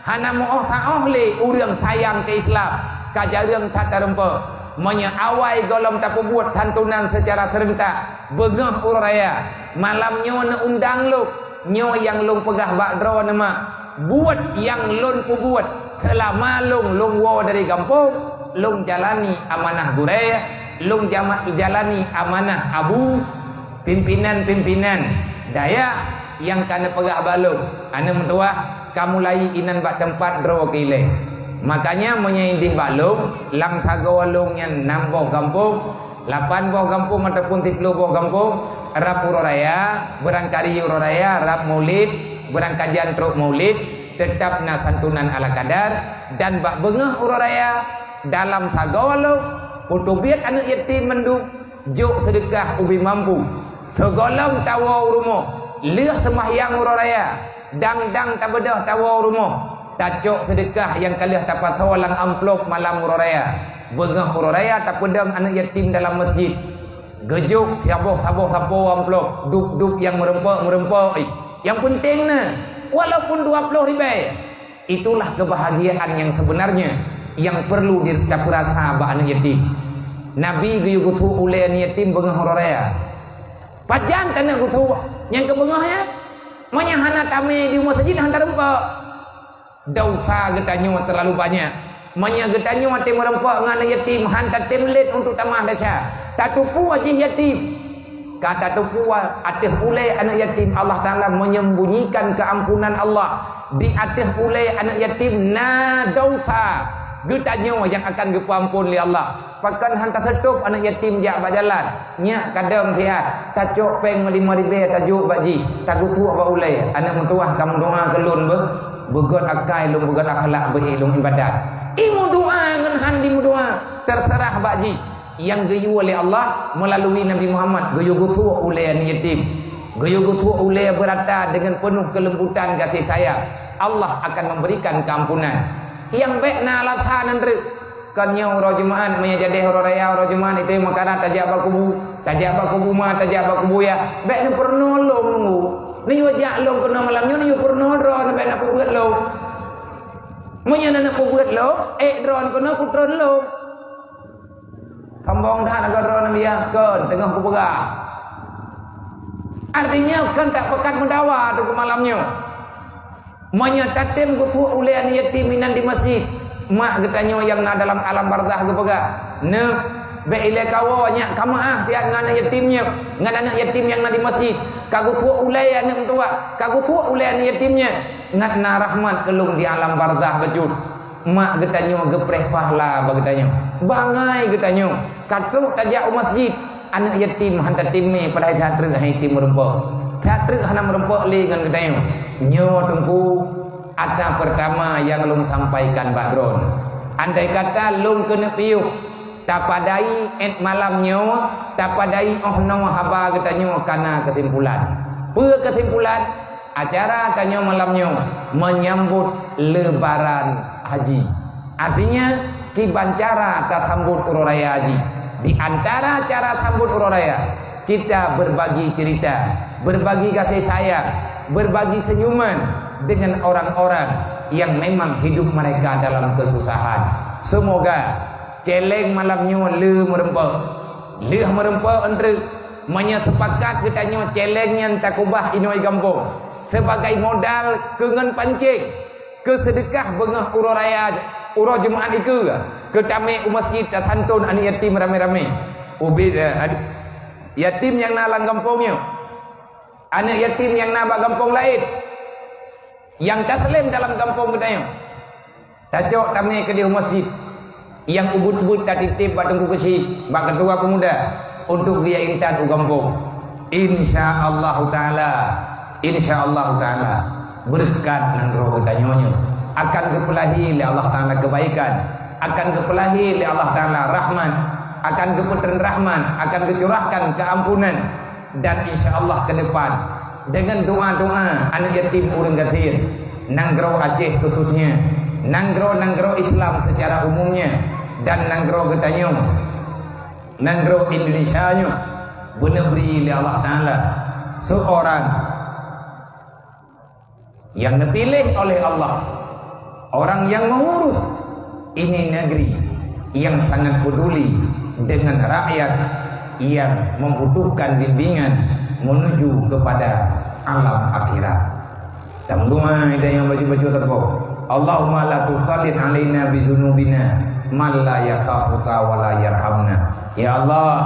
Hana meuoh-saoh lé ureuëng sayang keu Islam, ka jareueng that tareumpok. Meunyoe awai gohlom tapeubuet santunan seucara seurentak, beungoh uroe raya, malam nyoe neuundang lôn, nyoe nyang lôn peugah bak droeneuh mak, buet nyang lôn peubuet seulama lôn, lôn woe dari gampông, lôn jalani amanah gurée, lôn jama-, jalani amanah abu, Pimpinan-pimpinan dayah nyang ka neupeugah bak lôn, "Aneuk meutuwah, ka mulai inan bak teumpat droe keu ilée." Makanya meunyoe ideh bak lôn, lam sagoe lôn nyan nam boh gampông, lapan boh gampông ataupun siploh boh gampông, rab uroe raya, beurangkari uroe raya, rab Maulid, beurangkajan trok Maulid, teutab na santunan ala kadar, dan bak beungoh uroe raya, dalam sagoe lôn, kuteubiet aneuk yatim mandum, jok seudeukah ubé mampu. Sigohlom tawoe u rumoh, lheueh seumahyang uroe raya, dang-dang tabeudôh tawoe u rumoh, tacok seudeukah nyang ka lheueh tapasoe lam amplop malam uroe raya. Beungoh uroe raya tapeudong aneuk yatim dalam masjid. Geujok saboh-saboh sapo amplop, dub-dub nyang meureumpok-meureumpok. Nyang peunteng na, walaupun dua ploh ribée. Itulah keubahgiaan nyang seubeunarnya nyang peurlu di-, tapeurasa bak aneuk yatim. Nabi geuyue geusuek ulée aneuk yatim beungoh uroe raya. Pajan taneuk geusuek nyang keu beungoh nyan? Meunyoe hana tamé di meuseujid hana tareumpok. Desya geutanyoe teulalu banyak. Meunyoe geutanyoe até meureumpok ngon aneuk yatim, han tatem lét untuk tamah desya. Tatupue jih yatim. Ka tatupue ateueh ulée aneuk yatim, Allah Taala menyembunyikan keampunan Allah. Di ateueh ulée aneuk yatim na desya. Geutanyoe nyang akan geupeuamphon lé Allah. Pakon han taseutôb aneuk yatim jak bak jalan? Nyak kadang siat, tacok péng lima ribée tajok bak jih, tageusuek bak ulée. Aneuk meutuwah ka meudoa keu lôn beuh, beugét akai lôn, beugét akhlak, beuék lôn ibadat. Imeudoa ngon han dimeudoa, teuseurah bak jih. Nyang geuyue lé Allah meulalui Nabi Muhammad geuyue geusuek ulée aneuk yatim, geuyue geusuek ulée beurata deungon peunoh keulembutan gaséh sayang, Allah akan memberikan keampunan. Nyang bék na alasan nyan treuk. Kon nyoe uroe Jumat, meunyoe jadeh uroe raya uroe Jumat, itu meukarat tajak bak kubu, tajak bak kubu ma, tajak bak kubu yah. Bék neupeurunoe lôn nunggu. Neuyue jak lôn keunoe malam nyoe, neuyue peurunoe droe, bék na peubeuet lôn. Meunyoe na neupeubuet lôn, ék droe keunoe kutron lôn. Sombong that lagée droe Nabi Yah, kon teungoh kupeugah. Artinya, kon tak peugah meudawa tu keu malam nyoe. Meunyoe tatem geusuek ulée aneuk yatim inan di masjid, mak geutanyoe nyang na dalam alam barzakh geupeugah, "Neuk, bék ilée kawoe nyak ka meuáh siat ngon aneuk yatim nyoe, ngon aneuk yatim nyang na di masjid. Ka geusuek ulée aneuk meutuwah, ka geusuek ulée aneuk yatim nyoe." Ngat na rahmat keu lôn di alam barzakh bacut. Mak geutanyoe geupreh pahala bak geutanyoe. Bangai geutanyoe. Ka trok tajak u masjid, aneuk yatim han tatem mé, padahai that treuk han yatim meureumpok. That treuk hana meureumpok lé ngon geutanyoe. Nyoe Teungku, ata peurtama nyang lôn sampaikan bak droeneuh. Andai kata lôn keuneuk piôh, tapadai ék malam nyoe, tapadai óh noe haba geutanyoe ka na keusimpulan. Peue keusimpulan? Acara tanyoe malam nyoe menyambut Lebaran Haji. Artinya, kiban cara tasambot uroe raya haji. Di antara cara sambot uroe raya, kita berbagi cerita, berbagi kasih sayang, berbagi senyuman dengan orang-orang yang memang hidup mereka dalam kesusahan. Semoga celeng malam nyoe le meureumpok. Lheueh meureumpok eunteuk, meunyoe sepakat geutanyoe celeng nyan takubah inoe gampông sebagai modal keu ngon pancéng, keu seudeukah beungoh uroe raya, uroe Jumat dikeue, keu tamé u masjid tasantôn aneuk yatim ramé-ramé. Ubit, eh, ad-, yatim nyang na lam gampông nyoe. Aneuk yatim nyang na bak gampông laén, nyang taslem dalam gampông geutanyoe, tacok tamé keudéh u masjid, nyang ubit-ubit tatitép bak Teungku Keuchik, bak keutua peumuda, untuk geujak intat u gampông. Insya Allahu Taala, insya Allahu Taala, beureukat nanggroe geutanyoe nyoe akan geupeulahé lé Allah Taala keubaikan, akan geupeulahé lé Allah Taala rahmat, akan geupeutreun rahmat, akan geucurahkan keuampunan. Dan insya Allah ke depan, dengan doa-doa aneuk yatim ureueng gasien, nanggroe Aceh khususnya, nanggroe-nanggroe Islam secara umumnya, dan nanggroe geutanyoe, nanggroe Indonesia nyoe, beuneubeuri lé Allah Taala seorang yang dipilih oleh Allah, orang yang mengurus ini negeri, yang sangat peduli dengan rakyat yang membutuhkan bimbingan menuju kepada alam akhirat. Tameudoa ida nyang bacut-bacut teupeu. Allahumma la tusallit alaina bi dzunubina man la yakhafuka wa la yarhamna. Ya Allah,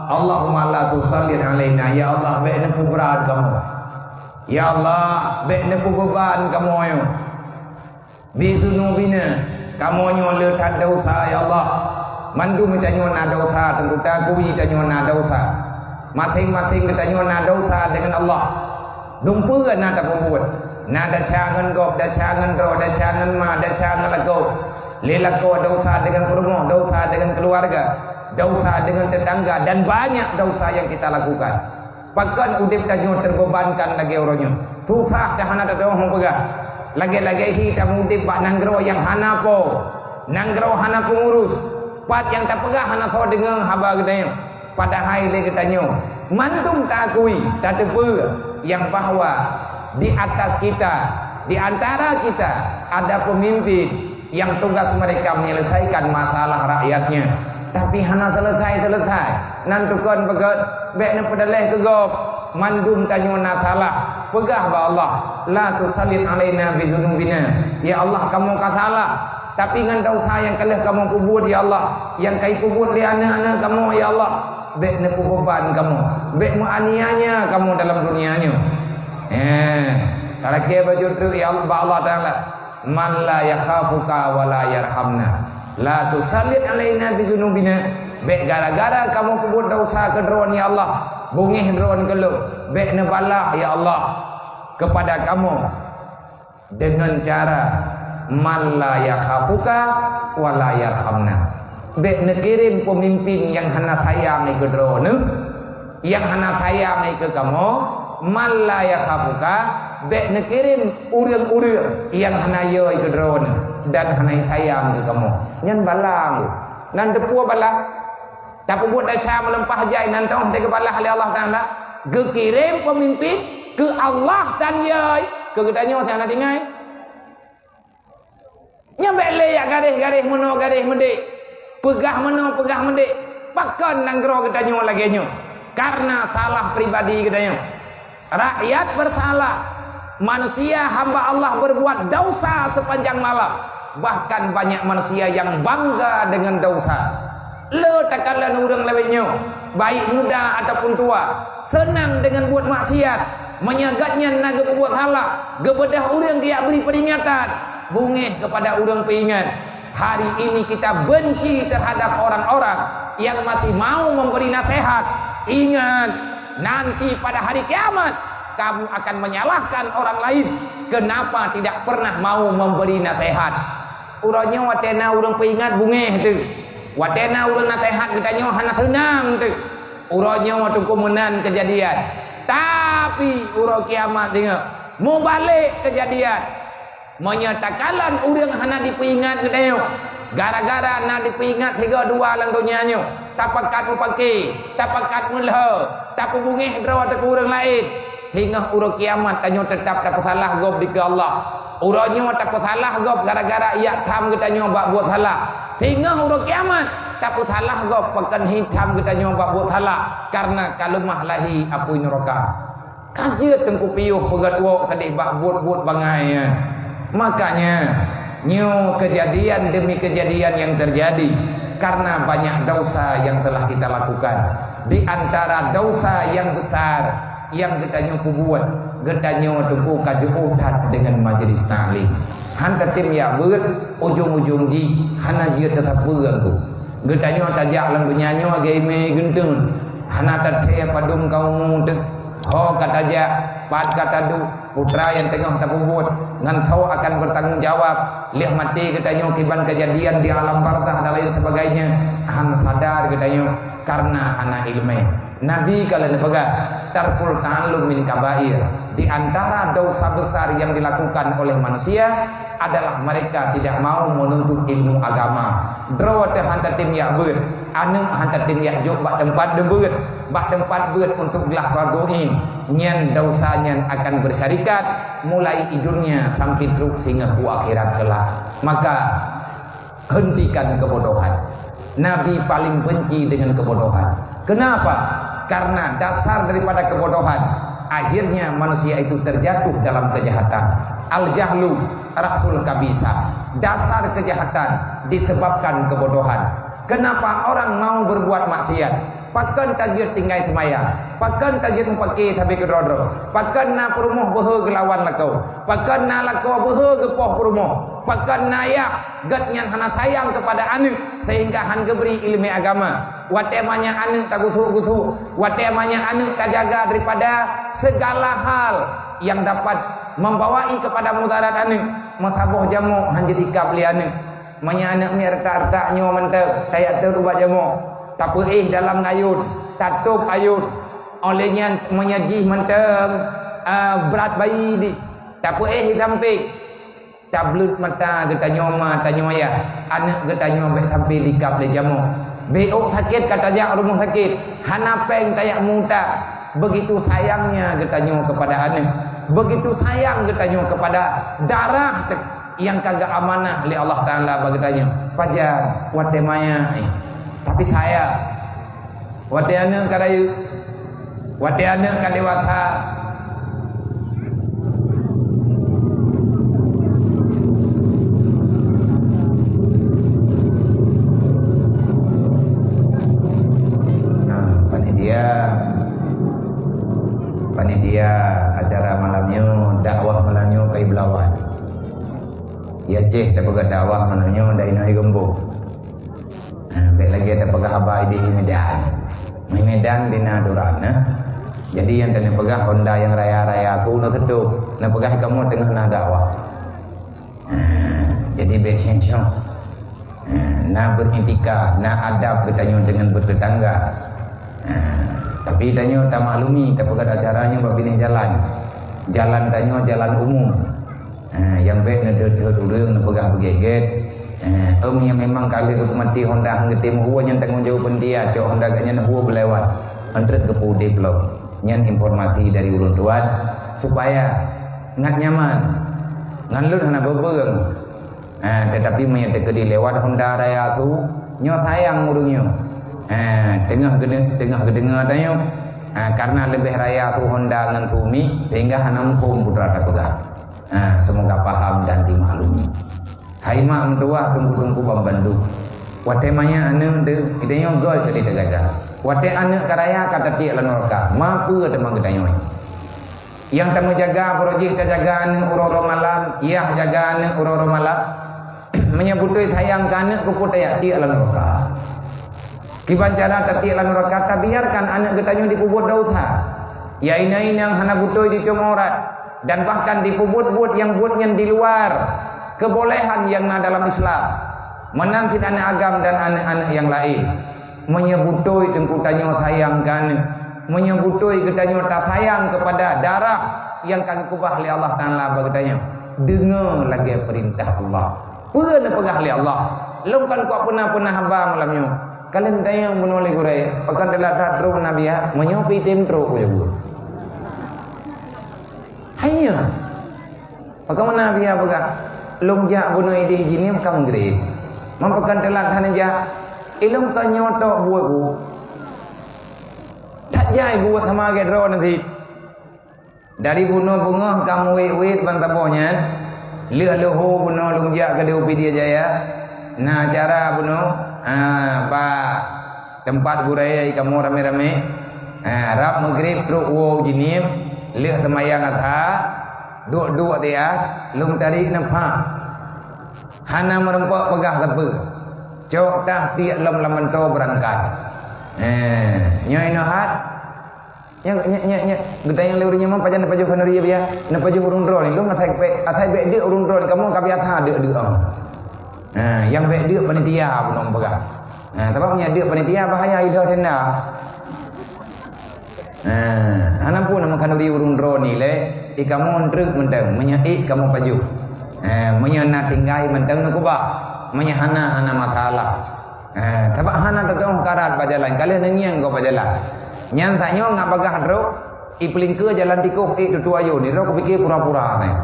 Allahumma la tusallit alaina, ya Allah, bék neupeubeurat kamoe. Ya Allah, bék neupeubeuban kamoe nyoe. Bi dzunubina, kamoe nyoe le that desya, ya Allah. Mandum geutanyoe na desya, teungku, takui tanyoe na desya. Maséng-maséng geutanyoe na desya deungon Allah. Dumpeue na tapeubuet. Na desya ngon gob, desya ngon droe, desya ngon ma, desya ngon lakoe. Lé lakoe desya deungon peurumoh, desya deungon keuluwarga, desya deungon teutangga, dan banyak desya nyang kita lakukan. Pakon udeb tanyoe teubeubankan lagée uroe nyoe? Susah dah hana tatu'oh meupeugah. Lagée-lagée hi tameuudeb bak nanggroe nyang hana po, nanggroe hana peungurus. Pat nyang tapeugah hana soe deungoe haba geutanyoe. Padahai lé geutanyoe mandum taakui, tateupeue nyang bahwa di atas kita, di antara kita ada pemimpin yang tugas mereka menyelesaikan masalah rakyatnya, tapi hana selesai-selesai. Nan tukon peugét, bék neupeudaleh keu gob, mandum tanyoe na salah. Peugah bak Allah, "La tusallit alaina bi dzunubina." Ya Allah, kamoe ka salah, tapi ngon desya nyang ka lheueh kamoe peubuet, ya Allah, nyang ka jipeubuet lé aneuk-aneuk kamoe, ya Allah, bék neupeubeuban kamoe, bék meuaniaya kamoe dalam dunia nyoe. Eh, talakée bacut treuk, ya Allah, bak Allah Taala. Man la yakhafuka wa la yarhamna. La tusallit alaina bi dzunubina. Bék gara-gara kamoe peubuet desya keu droen, ya Allah, beungéh droen keu lôn. Bék neubalah, ya Allah, kepada kamoe dengan cara man la yakhafuka wa la yarhamna. Bék neukirém peumimpin nyang hana sayang keu droeneuh, nyang hana sayang keu kamoe, man la yakhafuka, bék neukirém ureuëng-ureuëng nyang hana yö keu droeneuh dan hana sayang keu kamoe. Nyan balah. Nan teupeue balah? Tapeubuet desya meulimpah jai nan teuh geubalah lé Allah Taala. Geukirém peumimpin keu Allah dan yö keu geutanyoe nyang hana tinggai. Nyan bék lé jak garéh-garéh meunoe garéh meudék, peugah meunoe peugah meudék. Pakon nanggroe geutanyoe lagée nyoe? Karena salah pribadi geutanyoe. Rakyat bersalah. Manusia hamba Allah berbuat dosa sepanjang malam. Bahkan banyak manusia yang bangga dengan dosa. Le takalon ureuëng lawét nyoe, baik muda ataupun tua, seunang deungon buet maksiat. Meunyoe gobnyan na geupeubuet salah, geubeudôh ureuëng geujak bri peuringatan, beungéh keupada ureuëng peuingat. Hari ini kita benci terhadap orang-orang yang masih mau memberi nasihat. Ingat, nanti pada hari kiamat, kamu akan menyalahkan orang lain kenapa tidak pernah mau memberi nasihat. Uroe nyoe watée na ureuëng peuingat beungéh teuh. Watée na ureuëng naseuhat geutanyoe hana seunang teuh. Uroe nyoe teungku meunan keujadian. Tapi uroe kiamat singoh mubalek keujadian. Meunyoe takalon ureuëng hana jipeuingat geutanyoe, gara-gara na jipeuingat sigoe dua lam donya nyoe, tapakat meupaké, tapakat meulhö, tapeubeungéh droe teuh keu ureuëng laén, singoh uroe kiamat tanyoe teutab tapeusalah gob dikeue Allah. Uroe nyoe tapeusalah gob gara-gara jak tham geutanyoe bak buet salah. Singoh uroe kiamat tapeusalah gob pakon hi tham geutanyoe bak buet salah, kareuna ka leumah lahé apui nuraka. Ka jeuet teungku piôh peugét woe keudeh bak buet-buet bangai nyan. Makanya, nyoe kejadian demi kejadian yang terjadi karena banyak dosa yang telah kita lakukan. Di antara dosa yang besar yang geutanyoe peubuet, geutanyoe teungku ka jiôh that deungon majelis taklim. Han tatem jak beuet, ujong-ujong jih hana jeuet teusapeue teungku. Geutanyoe tajak lam donya nyoe lagèe imè geunteuen, hana tathèe padum ka umu teuh. Ho ka tajak, pat ka taduek, peue nyang teungoh tapeubuet, ngon ho akan bertanggung jawab lheueh maté geutanyoe kiban kejadian di alam barzakh dan lain sebagainya. Han sadar geutanyoe karena hana ileumèe. Nabi ka lheueh neupeugah, "Tarkul ta'allum min kabair." Di antara dosa besar yang dilakukan oleh manusia adalah mereka tidak mau menuntut ilmu agama. Droe teuh han tatem jak beuet, aneuk han tatem jak jok bak teumpat beuet, bak teumpat beuet untuk glah ragoin. Nyan dosa nyan akan bersyarikat mulai di dunia sampai trok singoh u akhirat kelak. Maka, hentikan kebodohan. Nabi paling benci dengan kebodohan. Kenapa? Karena dasar daripada kebodohan, akhirnya manusia itu terjatuh dalam kejahatan. Al-jahlu rasul kabisa. Dasar kejahatan disebabkan kebodohan. Kenapa orang mau berbuat maksiat? Pakon tajeuet tinggai seumayang? Pakon tajeuet meupaké sabe keudroe-droe? Pakon na peurumoh beuhe geulawan lakoe? Pakon na lakoe beuhe geupoh peurumoh? Pakon na yah gét nyan hana sayang kepada aneuk, sehingga han geubri ileumèe agama? Watèe manyak aneuk tagusuk-gusuk, watèe manyak aneuk tajaga daripada segala hal yang dapat membawai kepada mudarat aneuk, meusaboh jamok han jeuet ikab lé aneuk. Meunyoe aneuk miet retak-retak nyoe mantong, tajak teuh ubak jamok, tapeuéh dalam ayôn, tatôb ayôn. Óh lheueh nyan meunyoe jih mantong, a, brat bayi di, tapeuéh di sampéng. Tableuet mata geutanyoe ma tanyoe yah, aneuk geutanyoe bèk sampé dikab lé jamok. Bèk ôk sakét ka tajak rumoh sakét, hana pèng tajak muta. Begitu sayangnya geutanyoe kepada aneuk, begitu sayang geutanyoe kepada darah te-, nyang ka geuamanah lé Allah Taala bak geutanyoe. Pajan watèe maya, eh, tapi sayang. Watèe aneuk ka rayeuk, watèe aneuk ka dewasa. Nah, panitia, panitia acara malam nyoe, dakwah malam nyoe ka iblawan. Ya ceh tapeugah dakwah malam nyoe dari Nahi Gembong. Ha, bèk lagèe tapeugah haba idéh di Medan. Di Medan di na aturan, nah. Jadi nyang tapeugah honda nyang raya-raya tu na keudroe. Tapeugah kamoe teungoh na dakwah. Ha, jadi bèk seng-seng. Ha, na beretika, na adab geutanyoe deungon bertetangga. Ha, tapi tanyoe tamaklumi, tapeugah acara nyoe bak binéh jalan. Jalan tanyoe jalan umum. Ha, nyang bèk neudeuet-deuet ureueng neupeugah beugèt-gèt. Ha, ôm nyang memang ka lheueh geupeumati honda han geutem hue nyan tanggong jaweueb panitia, cok honda geuh nyan hue beulewat. Entreuk geupeu udeb lom. Nyan informasi dari ulôn tuan supaya ngat nyaman. Ngan lôn hana beubeueng. Ha, tetapi meunyoe teukeudi lewat honda raya su, nyoe sayang ureueng nyoe. Ha, teungoh geude-, teungoh geudeungoe tanyoe. Ha, karena leubeh raya su honda ngon su mi, sehingga hana muphom peue tapeugah. Ha, semoga paham dan dimaklumi. Hai mak meutuwah teungku-teungku ban bandum. Watèe manyak aneuk teuh, geutanyoe göt keu teugaga. Watèe aneuk ka raya ka tatiek lam nuraka, ma peue teuma geutanyoe? Nyang tameujaga, barô jih tajaga aneuk uroe-uroe malam, yah jaga aneuk uroe-uroe malam. Meunyoe beutôi sayang keu aneuk, keupeue tajak tiek lam nuraka? Kiban cara tatiek lam nuraka, tabiarkan aneuk geutanyoe jipeubuet desya. Ya inong-inong hana beutôi jitueng aurat, dan bahkan jipeubuet buet nyang buet nyan di luar keubolehan nyang na dalam Islam. Meunan cit aneuk agam dan aneuk-aneuk nyang laén. Meunyoe beutôi teungku tanyoe sayang keu aneuk, meunyoe beutôi geutanyoe tasayang keupada darah nyang ka geukeubah lé Allah Taala bak geutanyoe, deungoe lagèe peurintah Allah. Peue neupeugah lé Allah? Lôn kon kupeuna-peuna haba malam nyoe. Kalon tayang bunoe lé gurèe, pakon teulat that trok Nabi, ha? Meunyoe pih tem trok, kujak buet. Hanya. Bagaimana biya peugah? Lôn jak bunoe idéh jihnyan ka meugreb. Meupeukan teulat hana jak. Ilôn ka nyoe tok buet ku. That jai buet sama lagèe droeneuh cit. Dari bunoe beungoh ka meuwét-wét ban saboh nyan, lheueh leuhô bunoe lôn jak keudéh u Pidie Jaya. Na acara bunoe, ha, bak teumpat gurèe kamoe ramé-ramé. Ha, rab meugreb trok woe u Jeunieb, lheueh seumayang asha, duek-duek di ateueh, lôn tarék neupah. Hana meurumpok peugah sapeue. Cok tah tiek lom lam mantô beurangkat. Eh, nyoe inoe hat. Nyang, nyang, nyang, nyang, geutanyong lé ureueng nyan, "Pajan neupajoh khanuri biya?" "Neupajoh ureueng droeneuh." "Lôn asai bèk, asai bèk deuk ureueng droeneuh, kamoe ka biasa deuk-deuk." Ha, nyang bèk deuk panitia bunoe peugah. Ha, sabab meunyo deuk panitia bahaya idoe tenda. Ha, hana peue na meukanuri ureueng droeneuh lé, i kamoe treuk mantong, meunyo ék kamoe pajoh. Ha, meunyo na tinggai mantong neukeubah, meunyo hana, hana masalah. Ha, sabab hana teutu'oh karat bak jalan, ka lheueh neungieng gob bak jalan. Nyan tanyoe ngat bagah droe, ipeulingkeue jalan tikoh ék tutoe ayôn, nidroe kupike pura-pura nyan.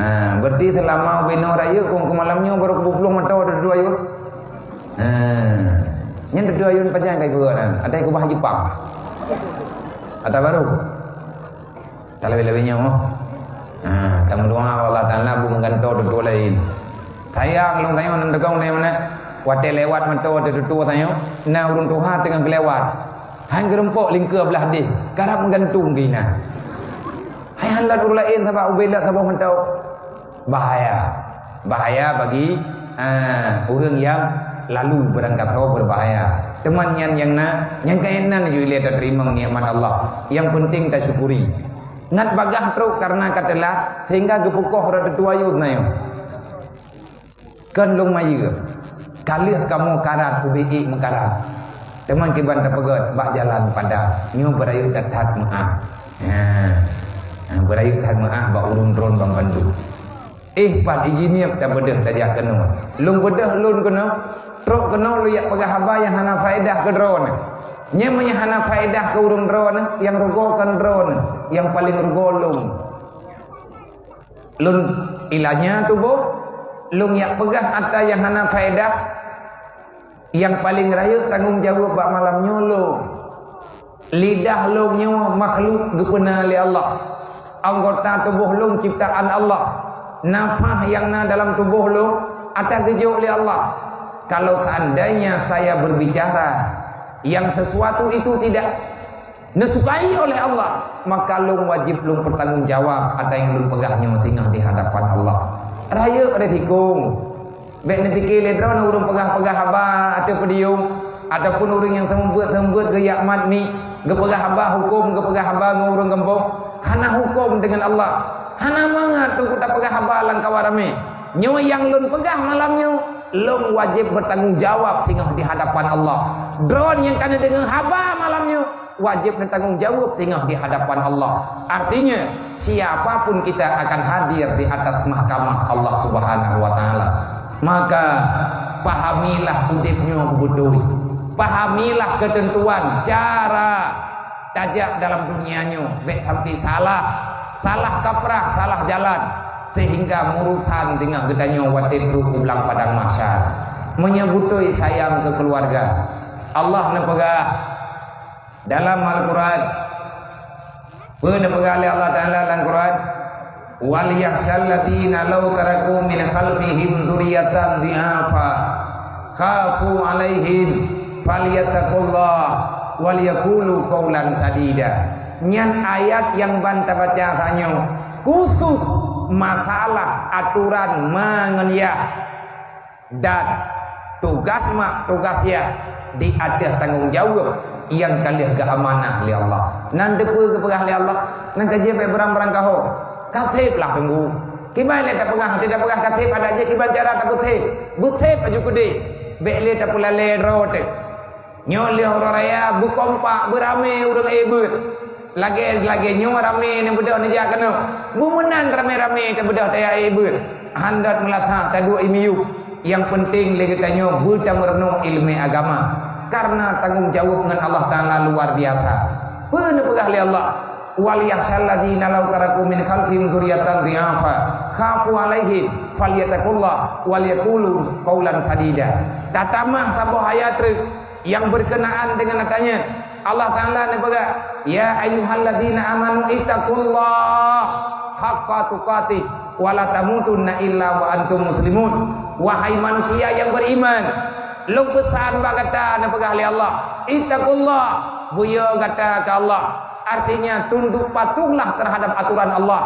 Ha, berarti seulama ubenoe rayeuk keu malam nyoe baru kuplueng mantô tutoe ayôn. Ha, nyan tutoe ayôn pajan kai peugah nyan, atai kubah Jepang. Ata baru. Talawée-lawée nyoe. Ha, tameudoa Allah Taala bu meugantoe tutoe laén. Sayang lôn tanyoe nan deungon lé meunan. Watée lewat mantong watée tutoe tanyoe, na ureuëng tuha teungoh geulewat. Han geurumpok lingkeue blah deh, karab meugantung keu inan. Hai han lat ureuëng laén sabab ubé lat saboh mantong. Bahaya. Bahaya bagi, ah, ureuëng nyang lalu beurangkasoe beubahaya. Teuma nyan nyang na, nyang keunan ju ilée tateurimong nikmat Allah. Nyang peunteng tasyukuri. Ngat bagah trok kareuna ka teulat, sehingga geupeukoh rot tutoe ayôn na nyoe. Kon lôn mayeueb, ka lheueh kamoe karat ubé ék meukarat. Teuma kiban tapeugét bak jalan padat, nyoe beurayeuk that-that meuáh. Ha. Ha, beurayeuk that meuáh bak ureuëng droen banmandum. Éh, pat ijinieb tabeudôh tajak keunoe. Lôn beudôh lôn keunoe, trok keunoe lôn jak peugah haba nyang hana faedah keu droeneuh. Nyan meunyo hana faedah keu ureuëng droeneuh, nyang rugoe kon droeneuh, nyang paleng rugoe lôn. Lôn ilanya tuboh, lôn jak peugah atra nyang hana faedah, nyang paleng rayeuk tanggong jaweueb bak malam nyoe lôn. Lidah lôn nyoe makhluk geupeuna lé Allah. Anggota tuboh lôn ciptaan Allah. Nafah nyang na dalam tuboh lôn atra geujok lé Allah. Kalau seandainya saya berbicara yang sesuatu itu tidak neusukai oleh Allah, maka lôn wajéb lôn peutanggong jawab atra nyang lôn peugah nyoe teungoh di hadapan Allah. Rayeuk risiko. Bék neupike lé droeneuh ureuëng peugah-peugah haba ateueh podium, ataupun ureuëng nyang seumeubeuet-seumeubeuet geujak mat mic, geupeugah haba huköm, geupeugah haba ngon ureuëng gampông. Hana huköm deungon Allah. Hana mangat teungku tapeugah haba lam kawan ramé. Nyoe nyang lôn peugah malam nyoe, lôn wajéb beutanggong jawab singoh di hadapan Allah. Droeneuh nyang ka neudeungoe haba malam nyoe, wajéb neutanggong jaweueb teungoh di hadapan Allah. Artinya, siapa pun kita akan hadir di atas mahkamah Allah Subhanahu wa Ta'ala. Maka, pahamilah udeb nyoe beutôi. Pahamilah keuteuntuan cara tajak dalam dunia nyoe. Bék sampai salah, salah kaprah, salah jalan, sehingga murusan teungoh geutanyoe watée trok u blang padang mahsyar. Meunyoe beutôi sayang keu keuluwarga, Allah neupeugah, dalam Al-Quran, peue neupeugah lé Allah Taala lam Quran, "Wal yakhsyal ladzina law taraku min khalfihim dzurriyyatan dhi'afa khafu 'alaihim falyattaqullah wal yaqulu qaulan sadida." Nyan ayat nyang ban tabaca tanyoe khusus masalah aturan ma ngon yah. Dan tugas mak, tugas yah di ateueh tanggong jaweueb nyang ka lheueh geuamanah lé Allah. Nan teupeue geupeugah lé Allah, nan ka jeuet bék beurang-beurang kahô. Ka sép lah teungku. Kiban lé tapeugah, até tapeugah ka sép adak jih kiban cara tapeusép. Beusép aju keudeh. Bék lé tapeulalé droe teuh. Nyoe lheueh uroe raya beukompak beuramé ureuëng ék beuet. Lagée-lagée nyoe ramé neubeudôh neujak keunoe. Beumeunan ramé-ramé tabeudôh tajak ék beuet. Handot meulasa taduek i miyueb. Nyang peunteng lé geutanyoe beutameurunoe iéleumé agama. Kareuna tanggong jaweueb ngon Allah Taala luar biasa. Peue neupeugah lé Allah? "Wal yakhshal ladzina law taraku min khalfihim dzurriyyatan dhi'afa khafu 'alaihim falyattaqullah wal yaqulu qaulan sadida." Tatamah saboh ayat treuk nyang berkenaan dengan ayat nyan. Allah Taala neupeugah, "Ya ayyuhalladzina amanu ittaqullah haqqa tuqatih wa la tamutunna illa wa antum muslimun." Wahai manusia yang beriman, lôn peusan bak gata, neupeugah lé Allah, "Ittaqullah, beuyo gata keu Allah." Artinya, tunduk patuhlah terhadap aturan Allah.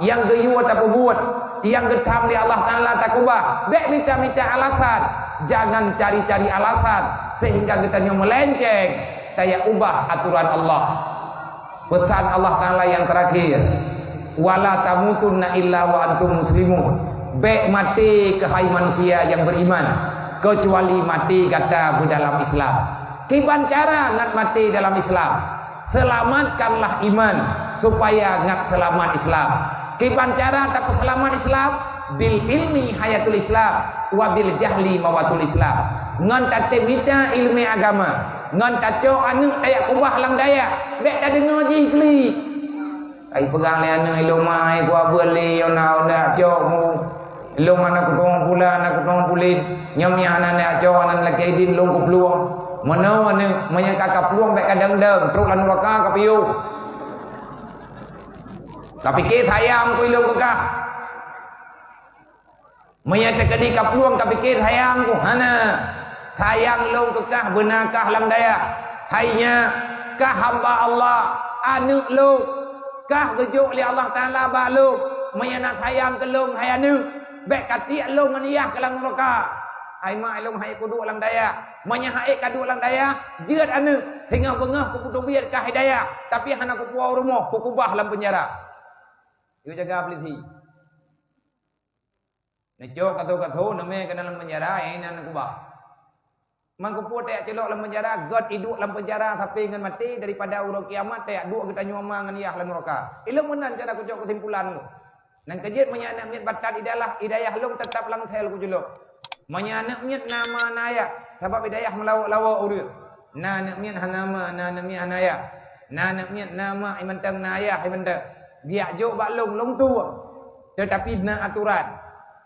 Nyang geuyue tapeubuet, nyang geutham lé Allah Taala takeubah. Bék mita-mita alasan, jangan cari-cari alasan sehingga geutanyoe meulenceng tajak ubah aturan Allah. Pesan Allah Taala yang terakhir, "Wala tamutunna illa wa antum muslimun." Bék maté, keuhai manusia yang beriman, kecuali maté gata beudalam Islam. Kiban cara ngat maté dalam Islam? Selamatkanlah iman supaya ngat selamat Islam. Kiban cara tapeuseulamat Islam? Bil ilmi hayatul Islam, wa bil jahli mawatul Islam. Ngon tatem mita ileumé agama, ngon tacok aneuëk tajak keubah lam dayah, bék tadeungoe jih klik. Ai peugah lé aneuëk, "Ilôn ma ai kuabeut lé, yona udah cok mu. Ilôn ma na kutong pula, na kutong pulit. Nyoe mia hana neujak cok, hana lakée idin lôn kuplueng." Meunoe aneuëk, meunyoe ka kaplueng bék kadang-dang, trok lam nuraka kapiôh. Kapike sayang ku ilôn keu kah. Meunyoe teukeudi kaplueng kapike sayang ku, hana. Sayang lôn keu kah beuna kah lam dayah. Hai nyak, kah hamba Allah, aneuëk lôn, kah geujok lé Allah Taala bak lôn. Meunyoe na sayang keu lôn hai aneuëk, bék katiek lôn ngon yah keu lam nuraka. Hai mak lôn, hai kuduek lam dayah. Meunyoe hai kaduek lam dayah, jeuet aneuëk, singoh beungoh kupeuteubiet kah hidayah, tapi hana kupuwoe rumoh, kukubah lam peunjara. Yue jaga peulisi. Neucok kaso-kaso, neumé keunan lam peunjara, eh, inan neukubah. Mangkeupeue tajak celok lam peunjara, gét iduek lam peunjara sampai ngon maté, daripada uroe kiamat tajak duek geutanyoe ma ngon yah lam nuraka. Ilôn meunan cara kucok keusimpulan lôn. Nyan keuh jeuet meunyoe aneuëk miet batat idayah, idayah lôn teutap lam sel kuculok. Meunyoe aneuëk miet na ma na yah, sabab idayah meulawok-lawok ureuëng. Na aneuëk miet hana ma, na aneuëk miet hana yah. Na aneuëk miet na ma, mantong na yah, mantong. Geujak jok bak lôn, lôn tueng. Teutapi na aturan.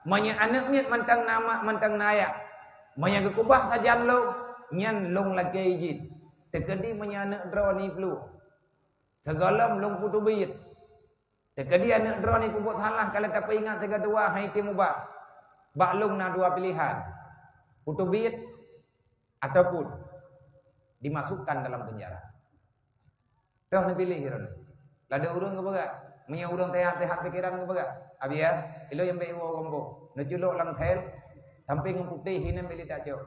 Meunyoe aneuëk miet mantong na ma, mantong na yah. Meunyoe geukubah sajan lôn, nyan lôn lakée idin. Teukeudi meunyoe aneuëk droeneuh plueng, sigohlom lôn peuteubiet. Teukeudi aneuëk droeneuh peubuet salah, ka lheueh tapeuingat sigoe dua, han item ubat. Bak lôn na dua pilihan, peuteubiet ataupun dimasukkan dalam penjara. Toh neupiléh droeneuh. Ladôm ureuëng geupeugah, meunyoe ureuëng teuhat-teuhat pikeran geupeugah, "Abiya, ilôn nyang bék iwoe gampông." Neuculok lam sel, sampai ngon putéh inan bék lé tacok.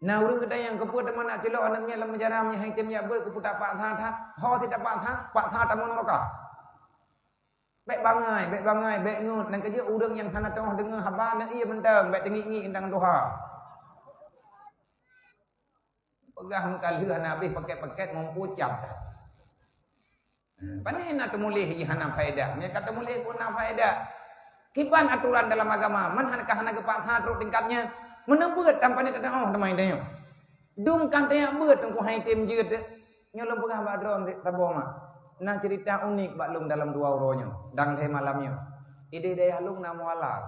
Na ureuëng geutanyong, "Keupeue teuma nak culok aneuëk miet lam penjara, meunyoe han item jak beuet, keupeue tapaksa that?" Ho sit tapaksa, paksa tamong nuraka. Bék bangai, bék bangai, bék ngeut. Nyan keuh jeuet ureuëng nyang hana teungoh deungoe haba, neuié mantong, bék teungiek-ngiek teuntang tuha. Peugah meukalheueh hana habéh paket-paket, muphom cap that. Pane na teumuléh jih hana faedah. Meunyoe ka teumuléh pun na faedah. Kiban aturan dalam agama, man hana ka hana geupaksa trok tingkat nyan. Meunan beuet tan pane teudeungoe teuma tanyoe. Dum kan tajak beuet teungku han item jeuet. Nyoe lôn peugah bak droeneuh saboh mak. Na ceurita unik bak lôn dalam dua uroe nyoe, dan lhée malam nyoe. Idéh dayah lôn na mualaf.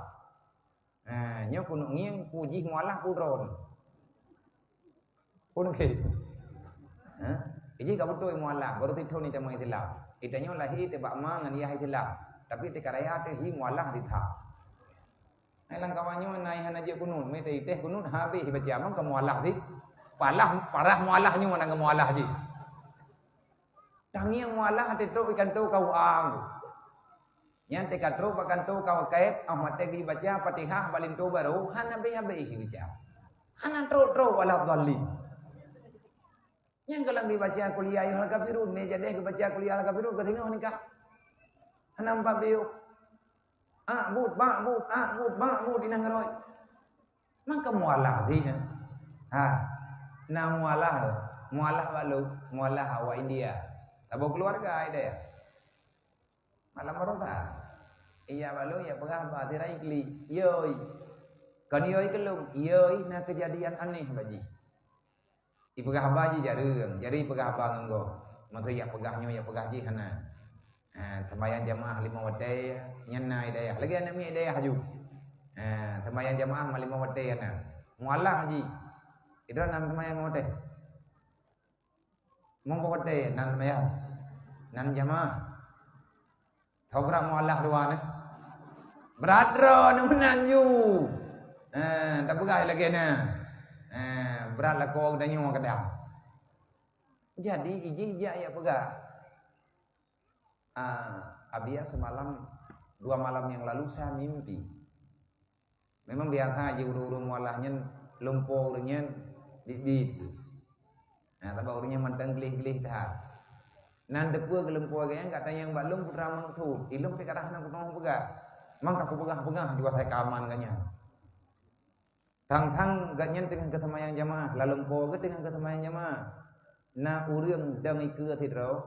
Ha, nyoe keuneuk ngieng peue jih mualaf peue droeneuh. Pun oke. Ha? Iji ka beutôi mualaf, baru titho ni tamong Islam. Ita nyoe lahé teuh bak ma ngon yah Islam. Tapi teuka raya teuh hi mualaf di that. Hai lam kawan nyoe na hana jeuet kunut, mita iteh kunut habéh baca, mang ka mualaf di. Palah parah mualaf nyoe na mualaf ji. Tangieng mualaf teutrok di kanto K U A. Nyan teuka trok bak kanto K U A, ah watée geubaca Fatihah bak linto barô, hana habéh-habéh geubaca. Hana trok-trok wala dhalin. Nyang galak geubaca qul ya ayyuhal kafirun, mé jadeh geubaca qul ya ayyuhal kafirun, ka singoh nikah. Hana empat biôh. A'bud, ma'bud, a'bud, ma'bud, inong rhot. Maka mualaf di nyan. Ha. Na mualaf, mualaf bak lôn, mualaf awak India. Saboh keuluwarga India. Malam baroesa. Iya bak lôn, iya peugah haba, sira iklik. Yoi. Kon yoi keu lôn, yoi na keujadian aneh bak jih. Ipeugah haba jih jareueng, jari ipeugah haba ngon gob. Maksud jak peugah nyoe, jak peugah jih hana. Ha, sembahyang jamaah lima watèe nyan na hidayah. Lagèe aneuk miet hidayah aju. Ha, sembahyang jamaah ma lima watèe hana. Mualah jih. Idroe na sembahyang lima watèe. Mong watèe na sembahyang. Na jamaah. Tho brat mualah dua nyoe. Brat droeneuh meunan ju. Ha, tapeugah lagèe na. Ha, brat lakoe geutanyoe kadang. Jadi, ijih jak, jak peugah. Ah, Abiya semalam, dua malam yang lalu saya mimpi. Memang biasa jih ureueng-ureueng mualah nyan lumpoe ureueng nyan biet-biet. Nah, sabab ureueng nyan mantong gleh-gleh that. Nan teupeue geulumpoe geuh nyan, ka tanyong bak lôn Putra Maksud. Ilôn pih ka rhah na kunoe peugah. Mang ka kupeugah-peugah ju asai ka aman geuh nyan. Thang-thang geuh nyan teungoh geuseumayang jamaah, lalumpoe geuh teungoh geuseumayang jamaah. Na ureueng dong ikeue sidroe,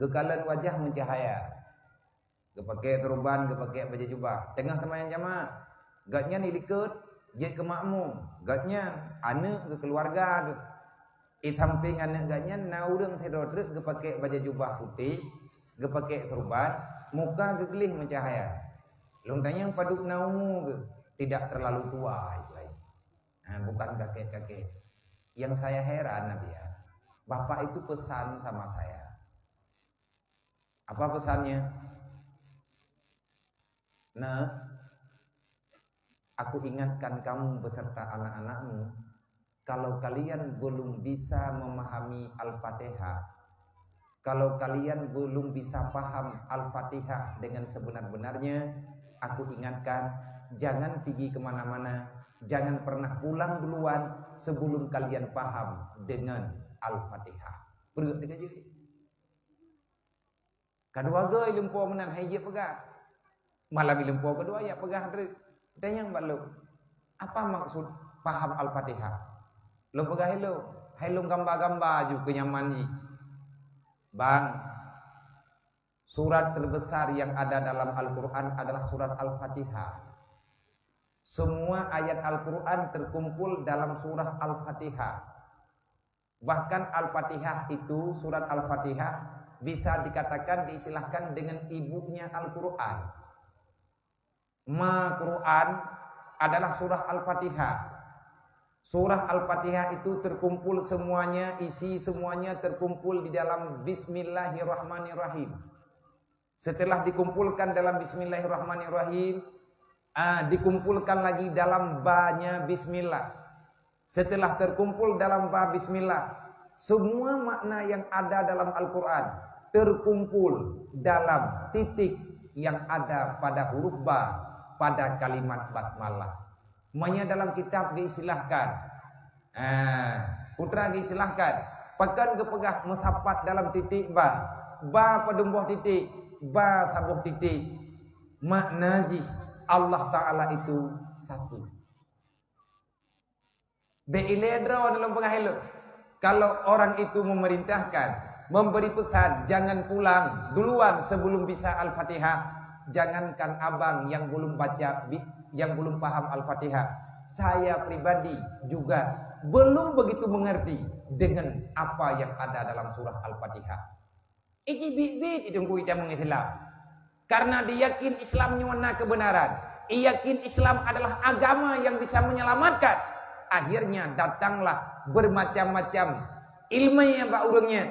geukalon wajah meucahya. Geupakèe seureuban, geupakèe bajèe jubah. Teungoh seumayang jamaah, gobnyan ilikot jeuet keu makmum. Gobnyan, aneuk geuh, keuluwarga geuh. Di sampéng aneuk gobnyan na ureueng sidroe treuk geupakèe bajèe jubah putéh, geupakèe seureuban, muka geuh gleh meucahya. Lôn tanyong padub na umu geuh, tidak terlalu tua, ikheun. Ha, bukan kakek-kakek. Yang saya heran, Abiya, bapak itu pesan sama saya. Apa pesannya? "Nak, aku ingatkan kamu beserta anak-anakmu, kalau kalian belum bisa memahami Al-Fatihah, kalau kalian belum bisa paham Al-Fatihah dengan sebenar-benarnya, aku ingatkan, jangan pigi kemana-mana, jangan pernah pulang duluan sebelum kalian paham dengan Al-Fatihah." Peureuet teuka jih. Kadua goe ilumpoe meunan hai jeuet peugah. Malam ilumpoe keudua jak peugah treuk. Tanyong bak lôn, "Apa maksud paham Al-Fatihah?" Lôn peugah ilôn, hai lôn gamba-gamba aju keu nyaman jih. "Bang, surat terbesar yang ada dalam Al-Quran adalah surat Al-Fatihah. Semua ayat Al-Quran terkumpul dalam surah Al-Fatihah. Bahkan Al-Fatihah itu, surat Al-Fatihah, bisa dikatakan diistilahkan dengan ibunya Al-Quran. Ma Quran adalah surah Al-Fatihah. Surah Al-Fatihah itu terkumpul semuanya, isi semuanya terkumpul di dalam Bismillahirrahmanirrahim. Setelah dikumpulkan dalam Bismillahirrahmanirrahim, ah, dikumpulkan lagi dalam ba-nya Bismillah. Setelah terkumpul dalam ba Bismillah, semua makna yang ada dalam Al-Quran terkumpul dalam titik yang ada pada huruf ba pada kalimat basmalah. Meunyoe dalam kitab geuistilahkan, ah, putra geuistilahkan, pakon geupeugah meusapat dalam titik ba, ba padum boh titik, ba saboh titik. Makna jih, Allah Ta'ala itu satu. Bèk ilèe droe dalam peugah ilôn. Kalau orang itu memerintahkan, memberi pesan, jangan pulang duluan sebelum bisa Al-Fatihah, jangankan abang yang belum baca, bi-, yang belum paham Al-Fatihah, saya pribadi juga belum begitu mengerti dengan apa yang ada dalam surah Al-Fatihah. Iji biet-biet i teungku i tamong Islam. Karena diyakin Islam nyoe na kebenaran, iyakin Islam adalah agama yang bisa menyelamatkan. Akhirnya datanglah bermacam-macam ilmu bak ureueng nyan.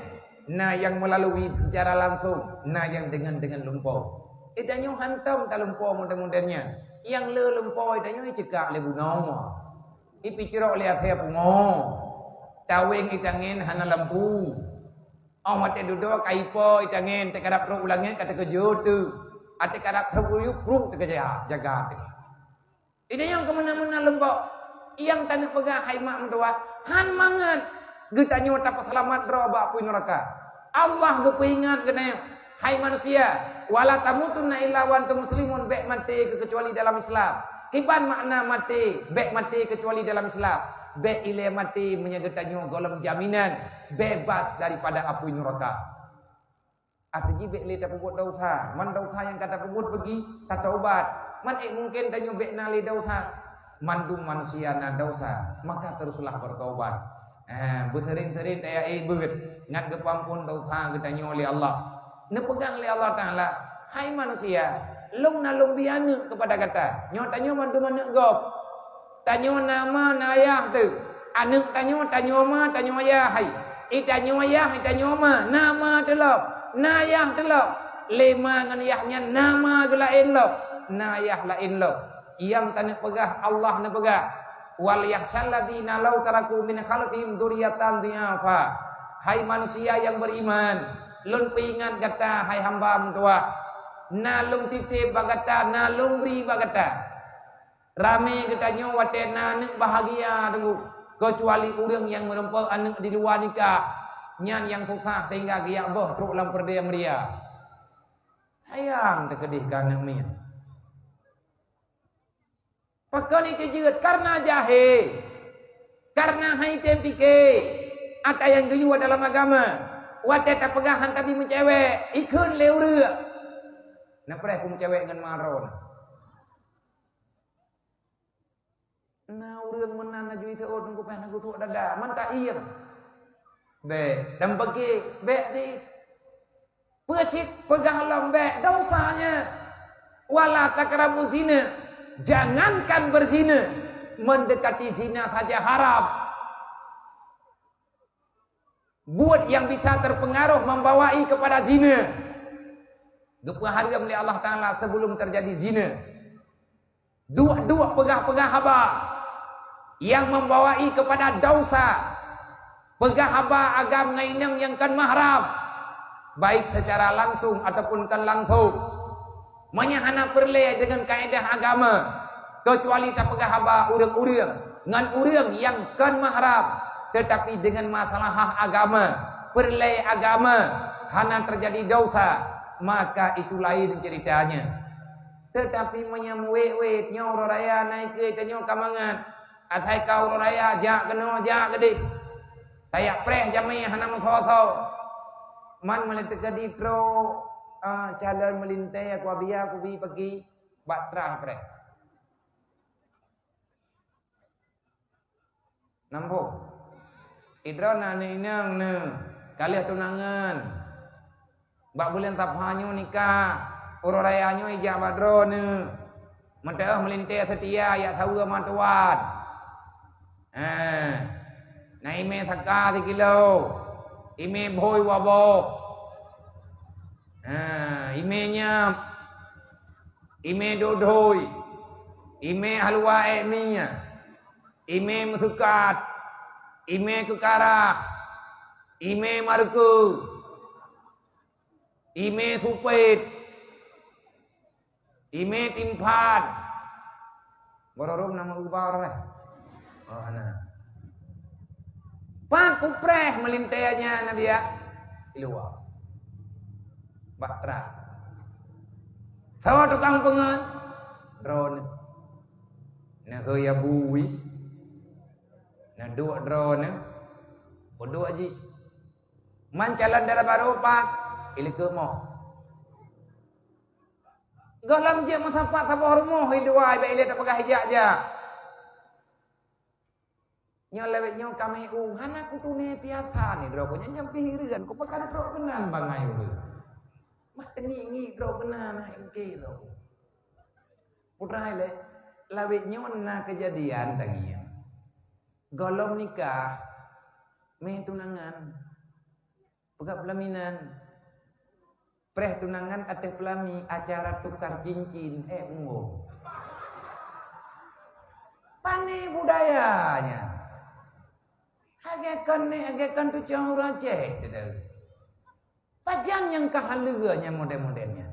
Na nyang melalui secara langsung, na nyang deungon-deungon lumpoe. Itanyoe hantom talumpoe muda-muda nyan. Nyang le lumpoe itanyoe icekak lé bunoe. Ipicrok lé asèe pungo. Taweng itangen hana lampu. Óh watèe dudoe ka ipo itangen, teukarab trok u langèt ka teukeujot teuh. Ateueh karab trok u yub, pruk teukeujak, jaga teuh. Itanyoe keumeuna-meuna lumpoe. Nyang taneuk peugah hai mak meutuwah, han mangat geutanyoe tapeuseulamat droe bak apui nuraka. Allah geupeuingat geutanyoe, hai manusia, "Wala tamutunna illa wa antum muslimun," bèk maté keucuali dalam Islam. Kiban makna maté, bèk maté keucuali dalam Islam? Bèk ilèe maté meunyoe geutanyoe gohlom jaminan bebas daripada apui nuraka. Arti jih bèk lé tapeubuet desya. Man desya nyang ka tapeubuet beugih, tataubat. Man ék mungken tanyoe bèk na lé desya. Mandum manusia na desya, maka teruslah bertaubat. Ah, beuseuring-seuring taya-e beuet, ngat geupeuamphon desya geutanyoe lé Allah. Neupeugah lé Allah Taala, "Hai manusia, lôn na lôn bri aneuëk keupada gata." Nyoe tanyoe mandum aneuëk gob. Tanyoe na ma, na yah teuh. Aneuëk tanyoe, tanyoe ma, tanyoe yah hai. I tanyoe yah, i tanyoe ma, na ma teuh lom, na yah teuh lom. Lé ma ngon yah nyan na ma geulaén lom, na yah laén lom. Nyang taneuk peugah, Allah neupeugah, "Wal yakhsyal ladzina law taraku min khalfihim dzurriyyatan dhi'afa." Hai manusia nyang beriman, lôn peuingat gata, hai hamba meutuwah. Na lôn titép bak gata, na lôn bri bak gata. Ramé geutanyoe watée na aneuëk bahagia teungku, keucuali ureuëng nyang meurumpok aneuëk di luwa nikah, nyan nyang susah sehingga geujak boh trok lam peureudée meuria. Sayang teukeudeh keu aneuëk miet. Pakon jijeuet? Kareuna jahé. Kareuna hai tem pike ata nyang geuyue dalam agama. Watée tapeugah han tabi meucewek, ikheun lé ureuëng. Na preh ku meucewek ngon ma droeneuh. Na ureuëng meunan laju iseuôt teungku pih na geusuak dada, mantah iem. Bék, dan bagi, bék di. Peucit peugah lom bék, dosa nyan. Wala taqrabu zina. Jangankan berzina, mendekati zina saja haram. Buet nyang bisa terpengaruh membawai kepada zina. Geupeuhareuem lé Allah Taala sebelum terjadi zina. Duek-duek peugah-peugah haba nyang membawai kepada dosa. Peugah haba agam ngon inong nyang kon mahram, baik secara langsung ataupun kon langsung. Meunyoe hana peureulée deungon kaedah agama, keucuali tapeugah haba ureuëng-ureuëng ngon ureuëng nyang kon mahram, teutapi deungon masalah agama, peureulée agama, hana teujadi dosa, maka itu laén ceuritanya. Teutapi meunyoe meuwét-wét nyoe uroe raya na ikeue tanyoe ka mangat, asai ka uroe raya jak keunoe jak keudeh. Tajak preh jamé hana meusoe-soe. Man meulintée keudeh trok, ah, calon meulintée kuabiya kubi pagi bak trah preh. Nampôh. Idroe na aneuëk inong neuh, ka lheueh tunangan. Bak buleuen Safar nyoe nikah, uroe raya nyoe ijak bak droeneuh. Meuteuoh meulintée seutia jak saweue meutuan. Ha. Na imé saka sikilo, imé bhôi waboh. Ha, imé nyab, imé dodhôi, imé haluwa ék mie, imé meusukat, imé keukarah, imé mareukeue, imé supet, imé timphan. Boro rhom na meu-uba roh eh. Oh, hana. Pak kupreh meulintée nyan Nabi ya. Di luwa. Bak trah. Sawa tukang peungon. Droeneuh. Neuhôi ya bui. Neuduek droeneuh. Peuduek jih. Man calon dara barô pat, ilikeue moh. Gohlom jeuet meusapat saboh rumoh, i dua, ibak ilée tapeugah ijak-jak. Nyoe lawét nyoe kami u, hana kutuné piasa ni droe nyoe nyang pih hireuen, kupakat trok keunan bangai ureuëng. Mah teungiek-ngiek droe keunan, hai engke droe. Putra ilée, lawét nyoe na keujadian tangieng. Gohlom nikah, mé tunangan. Peugah peulaminan. Preh tunangan ateueh peulami, acara tukar cincin, eh, unggul. Pane budaya nyan. Lagée kon nek, lagée kon tucong ureuëng Aceh, teudeue. Pajan nyang ka haleue nyan model-model nyan.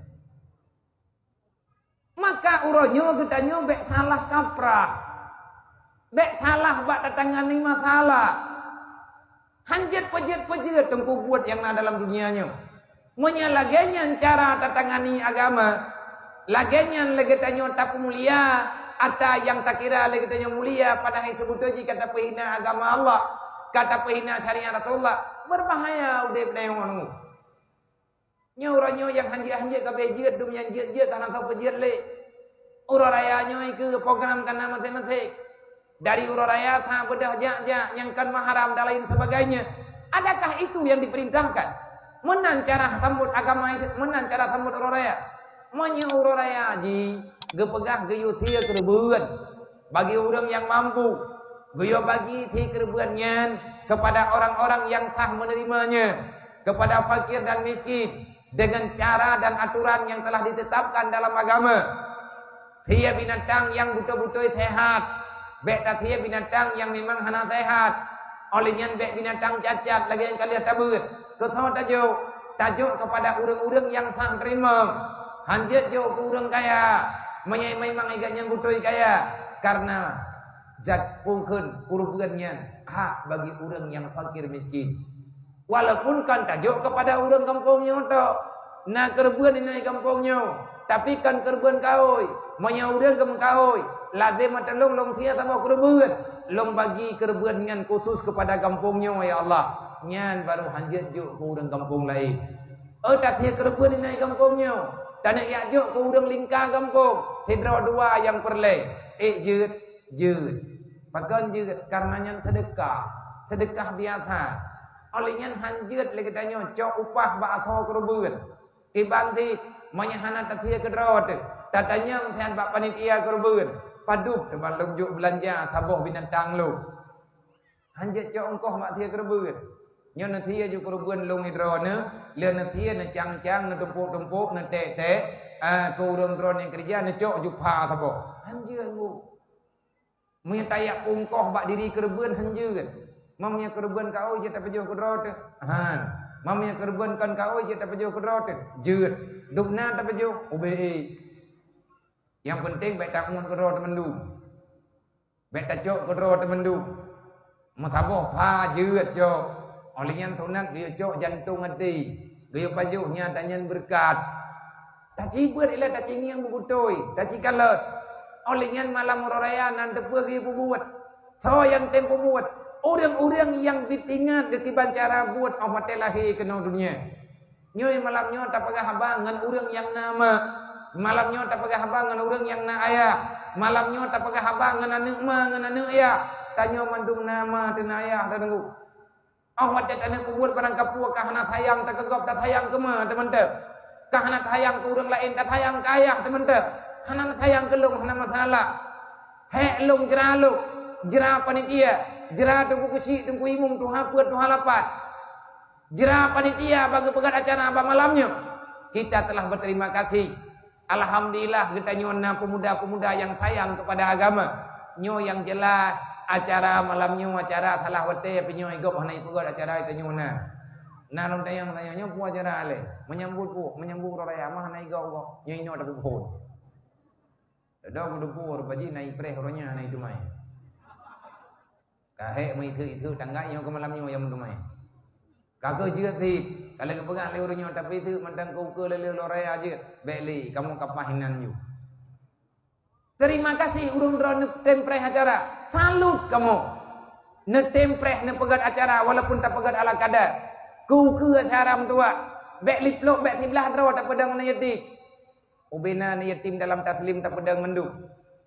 Maka uroe nyoe geutanyoe bék salah kaprah. Bék salah bak tatangani masalah. Hanjeuet peujeuet-peujeuet teungku buet nyang na dalam dunia nyoe. Meunyoe lagée nyan cara tatangani agama, lagée nyan lé geutanyoe tapeumulia ata nyang takira lé geutanyoe mulia, padahai seubeutôi jih ka tapeuhina agama Allah, ka tapeuhina syariat Rasulullah, beubahaya udeb tanyoe nyoe. Nyoe uroe nyoe nyang hanjeuet-hanjeuet ka abéh jeuet, dum nyang jeuet-jeuet ka hana soe peujeuet lé. Uroe raya nyoe ikeue program ka na maséng-maséng. Dari uroe raya sa beudôh jak-jak nyang kon mahram dan lain sebagainya. Adakah itu yang diperintahkan? Meunan cara sambot agama itu, meunan cara sambot uroe raya. Meunyoe uroe raya jih geupeugah geuyue sie keureubeuen bagi ureuëng nyang mampu, geuyue bagi sie keureubeuen nyan kepada orang-orang yang sah menerimanya, kepada fakir dan miskin, dengan cara dan aturan yang telah ditetapkan dalam agama. Sie binatang nyang beutôi-beutôi sehat, bék tasie binatang nyang memang hana sehat. Óh lheueh nyan bék binatang cacat lagée nyang ka lheueh tabeuet. Keu soe tajok? Tajok kepada ureuëng-ureuëng nyang sah teurimong. Hanjeuet jok keu ureuëng kaya, meunyoe memang gobnyan beutôi kaya, karena zat peukeuen keureubeuen nyan hak bagi ureuëng nyang fakir miskin. Walaupun kon tajok kepada ureuëng gampông nyoe tok, na keureubeuen inong gampông nyoe, tapi kon keureubeuen kawôi. Meunyoe ureuëng geumeukaôi, lazem meuteulông lôn sie saboh keureubeuen, lôn bagi keureubeuen nyan khusus kepada gampông nyoe, ya Allah. Nyan baru hanjeuet jok keu ureuëng gampông laén. Oh, tasie keureubeuen inong gampông nyoe, taneuk jak jok keu ureuëng lingka gampông, sidroe dua nyang peureulée. Eh, jeuet, jeuet. Pakon jeuet? Karena nyan seudeukah, seudeukah biasa. Óh lheueh nyan hanjeuet lé geutanyoe cok upah bak asoe keureubeuen. Kiban cit, meunyoe hana tasie keudroe teuh, tatanyong siat bak panitia keureubeuen, "Padub teuma lôn jok beulanja saboh binatang lôn?" Hanjeuet cok ongkoh bak sie keureubeuen. Nyoe neusie ju keureubeuen lôn droeneuh, lheueh neusie neucang-cang, neutumpôk-tumpôk, neuték-ték, ah, keu ureuëng droeneuh nyang keureuja neucok ju pha saboh. Hanjeuet, Bu. Meunyoe tajak ongkoh bak diri keureubeuen hanjeuet. Meunyoe keureubeuen kawôi jeuet tapajoh keudroe teuh? Han. Meunyoe keureubeuen kon kawôi jeuet tapajoh keudroe teuh? Jeuet. Dubna tapajoh? Ubé. Nyang peunteng bék tangon keudroe teuh mandum. Bék tacok keudroe teuh mandum. Meusaboh pha jeuet cok. Óh lheueh nyan sunat geuyue cok jantong até. Geuyue pajoh nyan, tanyan beureukat. Tacibeuet ilée tacingieng beubeutôi, tacikalot. Óh lheueh nyan malam uroe raya nan teupeue geuyue peubuet. Soe nyang tem peubuet? Ureuëng-ureuëng nyang bit ingat geukiban cara buet óh watée lahé keunoe dônya. Nyoe malam nyoe tapeugah haba ngon ureuëng nyang na ma. Malam nyoe tapeugah haba ngon ureuëng nyang na ayah. Malam nyoe tapeugah haba ngon aneuëk ma ngon aneuëk yah. Tanyoe mandum na ma teuh na ayah, Teungku. Óh watée taneuk peubuet barang kapeue ka hana sayang takeu gob, tasayang keu ma teuh mantong. Ka hana sayang keu ureuëng laén, tasayang keu ayah teuh mantong. Hana sayang keu lôn, hana masalah. Hék lôn jra lôn, jra panitia, jra Teungku Keuchik, Teungku Imum, tuha peuet, tuha lapan. Jra panitia bak geupeugét acara bak malam nyoe. Kita telah berterima kasih. Alhamdulillah, geutanyoe na pemuda-pemuda nyang sayang kepada agama. Nyoe nyang jeulaih, acara malam nyoe acara salah watée, tapi nyoe gob hana ipeugét acara tanyoe na. Na lôn tanyong-tanyong, nyoe peue acara lé? Menyambut peue? Menyambut uroe raya mah hana igob-gob. Nyoe inoe tapeuphon. Dong deupur baji na ipreh uroe nyan hana itumai. Ka hék meuitheuk-itheuk tanggai nyoe keu malam nyoe nyang meutumai. Ka kheueh jeuet cit, ka lheueh geupeugah lé ureuëng nyoe, tapi teuk mantong keu ukeue lé-lé uroe raya jeuet, bék lé, kamoe ka paih inan ju. Terima kasih ureuëng droe neutem preh acara. Salut kamoe. Neutem preh neupeugét acara walaupun tapeugét ala kadar. Keu ukeue acara meutuwah. Bék liplok, bék siblah droe tapeudong ngon yatim. Ubena ni yatim dalam taslim tapeudong mandum.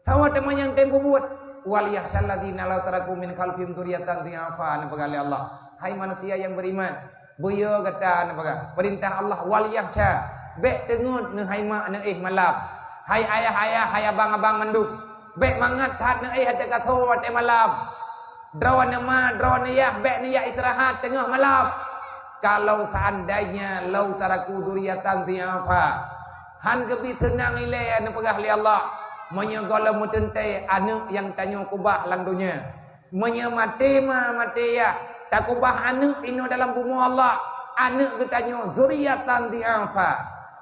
Sawa teuma nyang tem peubuet. Wal yakhsyalladzina law taraku min khalfihim dzurriyyatan dhi'afa, neupeugah lé Allah. Hai manusia yang beriman, beuyo gata, neupeugah. Perintah Allah, wal yakhsya. Bék teungeut neuhai mak neuéh malam. Hai ayah-ayah, hai abang-abang mandum. Bék mangat that neuéh até kasoe até malam. Droeneuh ma, droeneuh yah, bék neujak istirahat teungoh malam. Kalau seandainya lau taraku dzurriatan dhi'afa, han geubri seunang ilée neupeugah lé Allah, meunyoe gohlom meuteuntée aneuëk nyang tanyoe keubah lam donya. Meunyoe maté ma, maté yah, takeubah aneuëk inoe dalam bumoe Allah, aneuëk geutanyoe dzurriatan dhi'afa.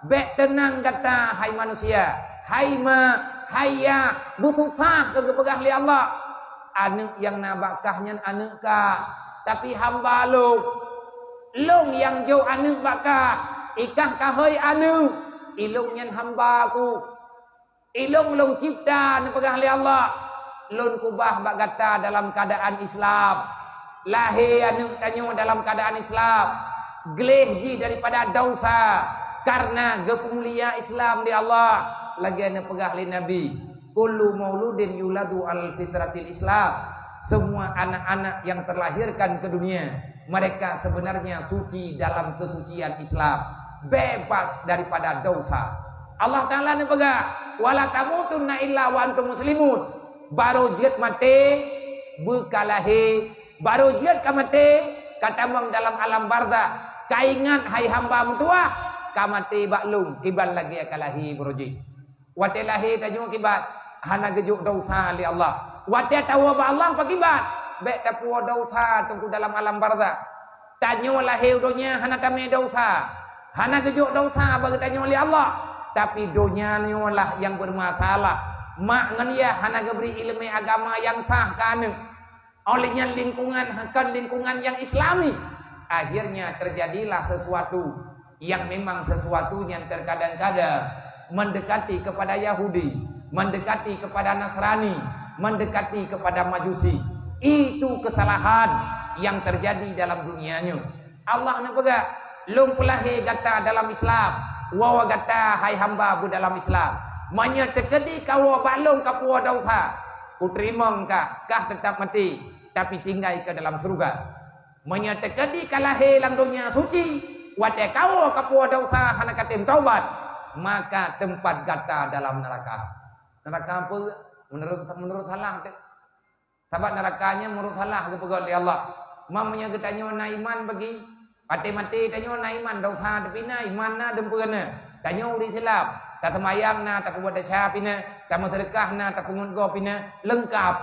Bék teunang gata, hai manusia, hai ma, hai yah, beususah keu geupeugah lé Allah. Aneuëk nyang na bak kah nyan aneuëk kah, tapi hamba lôn. Lôn nyang jok aneuëk bak kah, i kah kahôi aneuëk, i lôn nyan hamba ku. I lôn lôn cipta, neupeugah lé Allah. Lôn keubah bak gata dalam keuadaan Islam. Lahé aneuëk tanyoe dalam keuadaan Islam. Gleh jih daripada desya, kareuna geupeumulia Islam lé Allah. Lagée neupeugah lé Nabi, Kullu mauludin yuladu al fitratil Islam. Semua anak-anak yang terlahirkan ke dunia, mereka sebenarnya suci dalam kesucian Islam. Bebas daripada dosa. Allah Ta'ala neupeugah, "Wala tamutunna illa wa antum muslimun." Barô jeuet maté, beukalahé, barô jeuet ka maté, ka tamong dalam alam barzakh. Ka ingat hai hamba meutuwah, ka maté bak lôn, kiban lagée ka lahé barô jih. Watée lahé tanyoe kiban, hana geujok dosa lé Allah. Watée tawoe bak Allah pakiban, bék tapuwoe dosa teungku dalam alam barzakh. Tanyoe lahé u donya hana tamé dosa, hana geujok dosa bagi tanyoe lé Allah. Tapi donya nyoe lah nyang beurmasalah. Mak ngon yah hana geubri iéleumé agama nyang sah keu aneuëk. Óh lheueh nyan lingkungan kon lingkungan nyang Islami. Akhirnya terjadilah sesuatu yang memang sesuatu yang terkadang-kadang mendekati kepada Yahudi, mendekati kepada Nasrani, mendekati kepada Majusi. Itu kesalahan yang terjadi dalam dunia nyoe. Allah neupeugah, "Lôn peulahé gata dalam Islam, woe gata hai hamba beudalam Islam. Meunyoe teukeudi kawoe bak lôn kapuwoe dosa, kuteurimong ka, kah teutap maté, tapi tinggai keu dalam syeuruga. Meunyoe teukeudi kalahé lam donya suci, watée kawoe kapuwoe dosa hana katem taubat, maka teumpat gata dalam neuraka." Neuraka peue? Meunurot, meunurot salah teuh. Sabab neuraka nyan meunurot salah geupeugét lé Allah. Meunyoe geutanyoe na iman bagi, maté-maté tanyoe na iman, dosa tapi na, iman na, dum peue na. Tanyoe ureuëng Islam, taseumayang na, tapeubuet desya pih na, tameuseudeukah na, tapeungeut gob pih na, leungkab.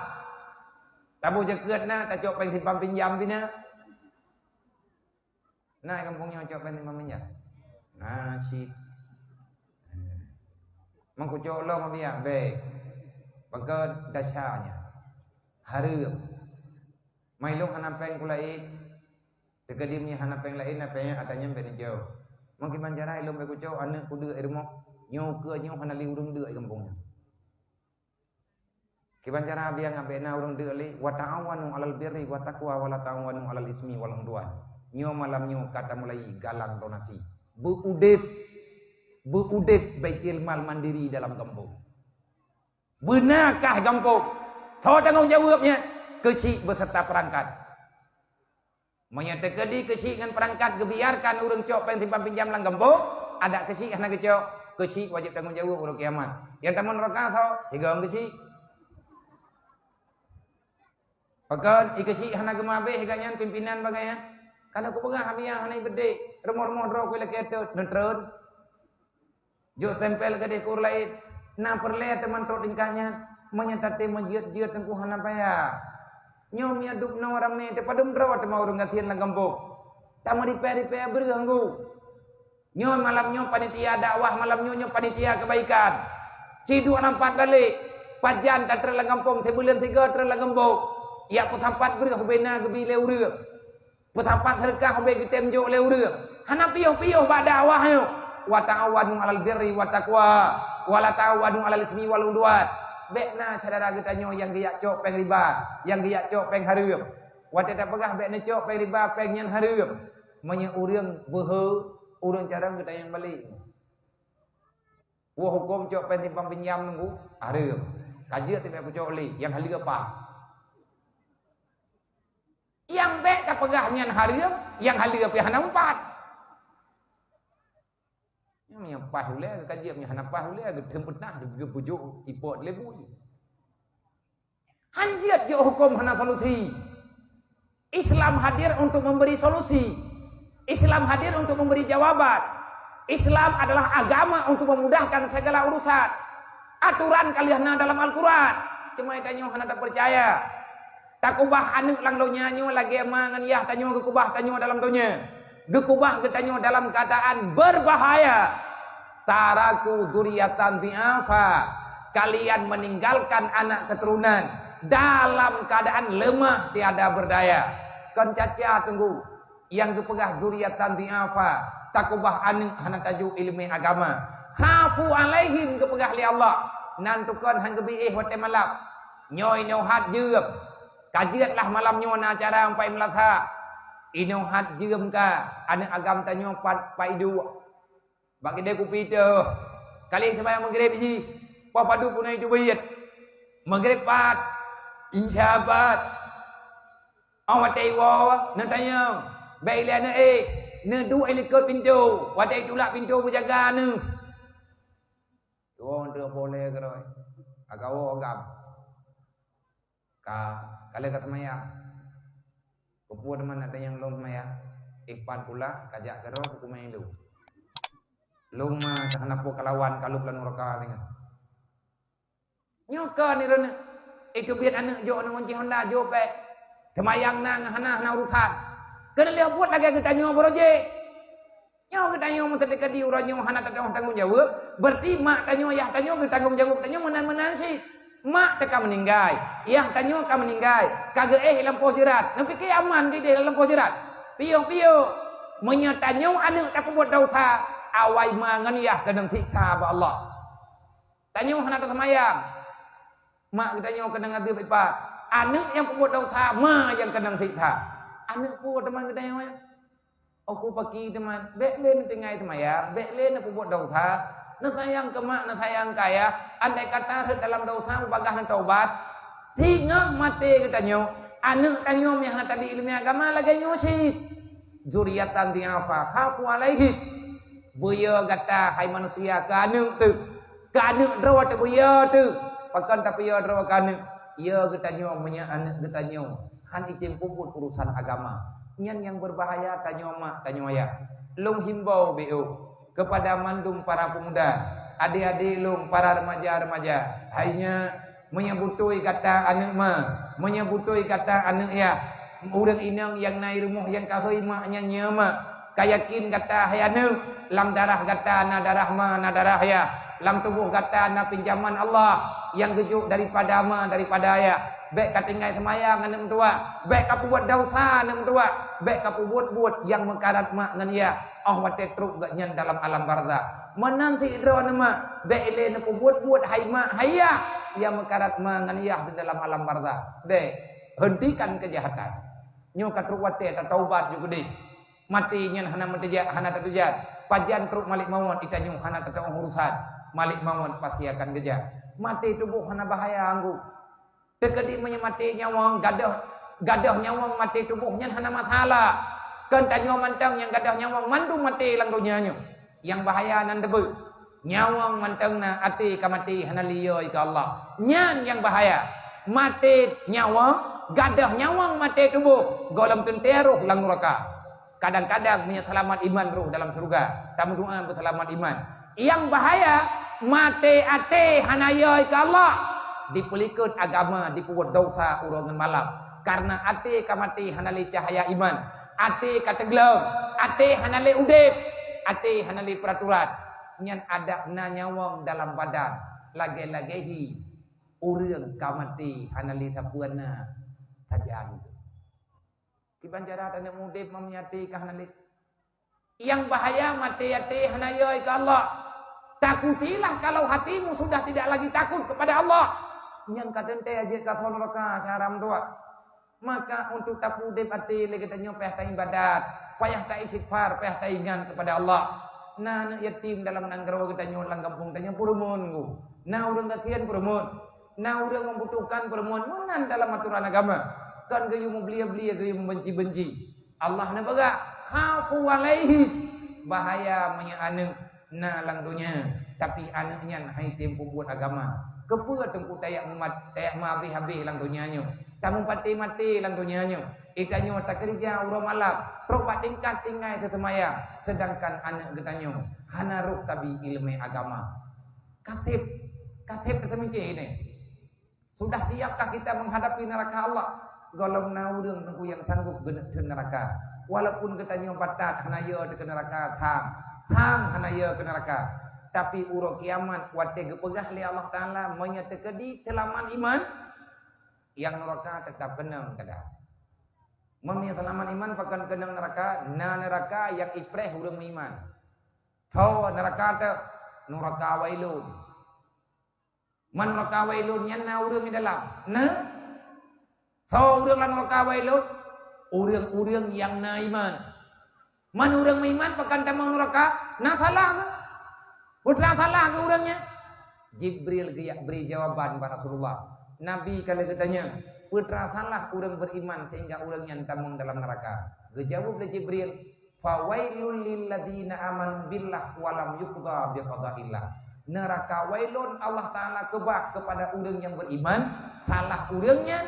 Taboh jakeuet na, tacok péng simpan pinjam pih na. Na gampông nyoe cok péng simpan pinjam? Na cit. Meukucok lom abiak bék. Baka dasarnya. Hareuem. Mai lôn hana péng kulaén. Teukeudi meunyoe hana péng laén, na péng nyang ata nyan bék neujok. Meukiban cara ilôn bék kucok aneuëk kudeuk i rumoh. Nyoe keu nyoe hana lé ureuëng deuk i gampông nyoe. Kiban cara biang abék na ureuëng deuk lé, "Wa ta'awanu 'alal birri wa taqwa wa la ta'awanu 'alal ismi wal 'udwan." Nyoe malam nyoe ka tamulai galang donasi. Beuudép, beuudép Baitul Mal mandiri dalam gampông. Beuna kah gampông? Soe tanggong jaweueb nyan? Keuchik beserta perangkat. Meunyoe teukeudi keuchik ngon peurangkat geubiarkan ureuëng cok péng simpan pinjam lam gampông, adak keuchik hana geucok, keuchik wajéb tanggong jaweueb uroe kiamat. Nyang tamong neuraka soe? Sigoe keuchik. Pakon, i keuchik hana geumabéh gobnyan pimpinan bagai nyan. Ka lheueh kupeugah abiak hana ibeudéh, rumoh-rumoh droe kulakée teuet, neutreun. Jok stempel keudeh keu ureuëng laén. Na peureulée teuma trok tingkah nyan, meunyoe tatem meujeuet-jeuet teungku hana payah. Nyoe meunyoe dub noe ramé teuh padum droe teuma ureuëng gasien lam gampông. Tameuripée-ripée breueh anggô. Nyoe malam nyoe panitia dakwah, malam nyoe nyoe panitia keubaikan. Ci duek lam pat balek, pajan tatreun lam gampông, sibuleuen sigoe treun lam gampông. Yak peusapat breueh ubena geubi lé ureuëng. Peusapat seudeukah ubé geutem jok lé ureuëng. Hana piôh-piôh bak dakwah nyoe. "Wa ta'awanu 'alal birri wa taqwa, wa la ta'awanu 'alal ismi wal 'udwan." Bék na syedara geutanyoe nyang geujak cok péng riba, nyang geujak cok péng hareuem. Watée tapeugah bék neucok péng riba, péng nyan hareuem. Meunyoe ureuëng beuhe, ureuëng carông geutanyong balek. Woe huköm cok péng simpan pinjam nunggu, hareuem. Ka jeuet teubiet kucok lé, nyang haleue apa? Nyang bék tapeugah nyan hareuem, nyang haleue pih hana meupat. Nyang paih ulée geukaji, nyang hana paih ulée geutem peunah geupujok ipok leubui. Hanjeuet jok huköm hana solusi. Islam hadir untuk memberi solusi. Islam hadir untuk memberi jawaban. Islam adalah agama untuk memudahkan segala urusan. Aturan ka lheueh na dalam Al-Quran. Cuma tanyoe hana tapeucaya. Takubah aneuëk lam donya nyoe lagée ma ngon yah tanyoe geukubah tanyoe dalam donya. Geukubah geutanyoe dalam keuadaan beubahaya. "Taraku dzurriyyatan dhi'afa." Kalian meninggalkan anak keturunan dalam keadaan lemah, tiada berdaya. Kon caca teungku. Nyang geupeugah dzurriyyatan dhi'afa, takubah aneuëk hana tajok iéleumé agama. "Khafu 'alaihim," geupeugah lé Allah. Nan tukon han geubi éh watée malam. Nyoe inoe hat jeuem. Ka jeuet lah malam nyoe na acara ampai meulasa. Inoe hat jeuem ka aneuëk agam tanyoe pat, pat iduek. Bak keudée kupi teuh. Ka lheueh seumayang Maghrib jih, poh padub peunoh itu beuet. Maghrib pat, Isya pat. Óh watèe iwoe, neutanyong, "Bèk ilèe aneuk éh, neuduek i likôt pintoe, watèe itulak pintoe beujaga neuh." Tuwö teuk polé keudroe, ka woe agam. Ka, ka lheueh ka seumayang. Keupeue teuma neutanyong lôn seumayang? Ipan pula ka jak keudroe, peue kumè lôn. Lôn ma ka hana peue kalawan, ka lôn lam nuraka singoh. Nyoe kon droeneuh. Iteubiet aneuk jok ngon cit honda jok pék. Seumayang na ngon hana, hana urusan. Keuneuk lheueh buet lagèe geutanyoe baroe jih. Nyoe geutanyoe meuseuti keu di uroe nyoe hana tatueng tanggong jaweueb, berarti mak tanyoe, yah tanyoe geutanggong jaweueb tanyoe meunan-meunan cit. Mak teuka meuninggai, yah tanyoe ka meuninggai, ka geuéh lam poh jeurat. Neupike aman dideh lam poh jeurat? Piôh-piôh. Meunyoe tanyoe aneuk tapeubuet desya, awai ma ngon yah keunong siksa bak Allah. Tanyoe hana taseumayang, mak geutanyoe keunong azeub ipat. Aneuk nyang peubuet desya, ma nyang keunong siksa. Aneuk peue teuma geutanyoe? Aku paki teuma, bèk lé neutinggai seumayang, bèk lé neupeubuet desya. Neusayang keu mak, neusayang keu ayah. Andai kata rhot dalam desya, ubagaih neutaubat, singoh maté geutanyoe, aneuk tanyoe meuh hana tabi ileumèe agama lagèe nyoe cit. Zuriatan dhi'afa khafu 'alaihim. Beuyo gata, hai manusia, keu aneuk teuh. Keu aneuk droe teuh beuyo teuh. Pakon tapeuyo droe keu aneuk? Yo geutanyoe meunyoe aneuk geutanyoe han item peubuet urusan agama. Nyan nyang beubahaya tanyoe mak, tanyoe ayah. Lôn himbau B O kepada mandum para pemuda, adik-adik lôn, para remaja-remaja. Hai nyak, meunyoe beutôi gata aneuk ma, meunyoe beutôi gata aneuk yah, ureueng inong nyang na i rumoh nyang ka hôi mak nyan nyoe mak, ka yakin gata hai aneuk, lam darah gata na darah ma, na darah yah, lam tuboh gata na pinjaman Allah nyang geujok daripada ma, daripada yah. Bèk ka tinggai seumayang aneuk meutuwah, bèk ka peubuet desya aneuk meutuwah, bèk ka peubuet buet nyang meukarat mak ngon yah. Óh watèe trok geuh nyan dalam alam barzakh, meunan cit droeneuh mak, bèk ilèe neupeubuet buet hai mak hai yah nyang meukarat ma ngon yah di dalam alam barzakh. Bèk, hentikan kejahatan. Nyoe ka trok watèe tataubat ju keudeh. Maté nyan hana meuteujak, hana tateujan. Pajan trok malèk mawöt, geutanyoe hana tatueng urusan. Malèk mawöt pasti akan geujak. Maté tuboh hana bahaya anggô. Teukeudi meunyoe maté nyawöng, gadôh, gadôh nyawöng maté tuboh nyan hana masalah. Kon tanyoe mantong nyang gadôh nyawöng, mandum maté lam donya nyoe. Nyang bahaya nan teubeue. Nyawöng mantong na, até ka maté hana lé yo keu Allah. Nyan nyang bahaya. Maté nyawöng, gadôh nyawöng maté tuboh, gohlom teuntèe roh lam nuraka. Kadang-kadang meunyoe seulamat iman roh dalam syeuruga, tameudoa beuseulamat iman. Nyang bahaya, maté até hana yo keu Allah, dipeulikot agama, dipeubuet desya uroe ngon malam. Kareuna até ka maté hana lé cahya iman, até ka teuglom, até hana lé udép, até hana lé peuraturan. Nyan adak na nyawöng dalam badan, lagèe-lagèe hi ureueng ka maté hana lé sapeue na sajan. Kiban cara tanyoe udép meunyoe até ka hana lé. Nyang bahaya maté até hana yo keu Allah. Takutilah kalau hatimu sudah tidak lagi takut kepada Allah. Nyan ka teuntèe jeuet keu nuraka, cara meutuah. Maka untuk tapeuudép até lé geutanyoe payah taibadat, payah taistighfar, payah taingat kepada Allah. Na aneuk yatim dalam nanggroe geutanyoe, lam gampông tanyoe peurumoh ngon. Na ureueng gasien peurumoh. Na ureueng membutuhkan peurumoh meunan dalam aturan agama. Kon geuyue meubelie-belie, geuyue membenci-benci. Allah neupeugah, "Khafu 'alaihi." Bahaya meunyoe aneuk na lam donya, tapi aneuk nyan han item peubuet agama. Keupeue teungku tajak mumat, tajak meuhabéh-habéh lam donya nyoe? Tameupaté-maté lam donya nyoe. Geutanyoe takeureuja uroe malam, trok bak tingkat tinggai teuseumayang, seudangkan aneuk geutanyoe hana roh tabi ileumèe agama. Ka sép, ka sép tatamikir nyoe. Sudah siapkah kita menghadapi neraka Allah? Gohlom na ureueng teungku nyang sanggup geuneuk theun neraka. Walaupun geutanyoe batat hana yo teuh keu neraka, thang, thang hana yo keu neraka. Tapi uroe kiamat watèe geupeugah lé Allah Taala, meunyoe teukeudi seulamat iman, nyang nuraka teutap keunong keudeh. Meunyoe seulamat iman pakon keunong nuraka, na nuraka nyang ipreh ureueng meuiman. Tho nuraka teuh, nuraka wailun. Man nuraka wailun nyan na ureueng di dalam? Na. Soe ureueng lam nuraka wailun? Ureueng-ureueng nyang na iman. Man ureueng meuiman pakon tamong nuraka? Na salah keuh? Peue na salah keuh ureueng nyan? Jibril geujak bri jawaban bak Rasulullah. Nabi ka lheueh geutanyong, "Peue teuma salah ureuëng beriman sehingga ureuëng nyan tamong dalam neuraka?" Geujaweueb lé Jibril, "Fawailul lilladzina amanu billah wa lam yuqda biqadaillah." Neuraka wailun Allah Taala keubah kepada ureuëng nyang beriman, salah ureuëng nyan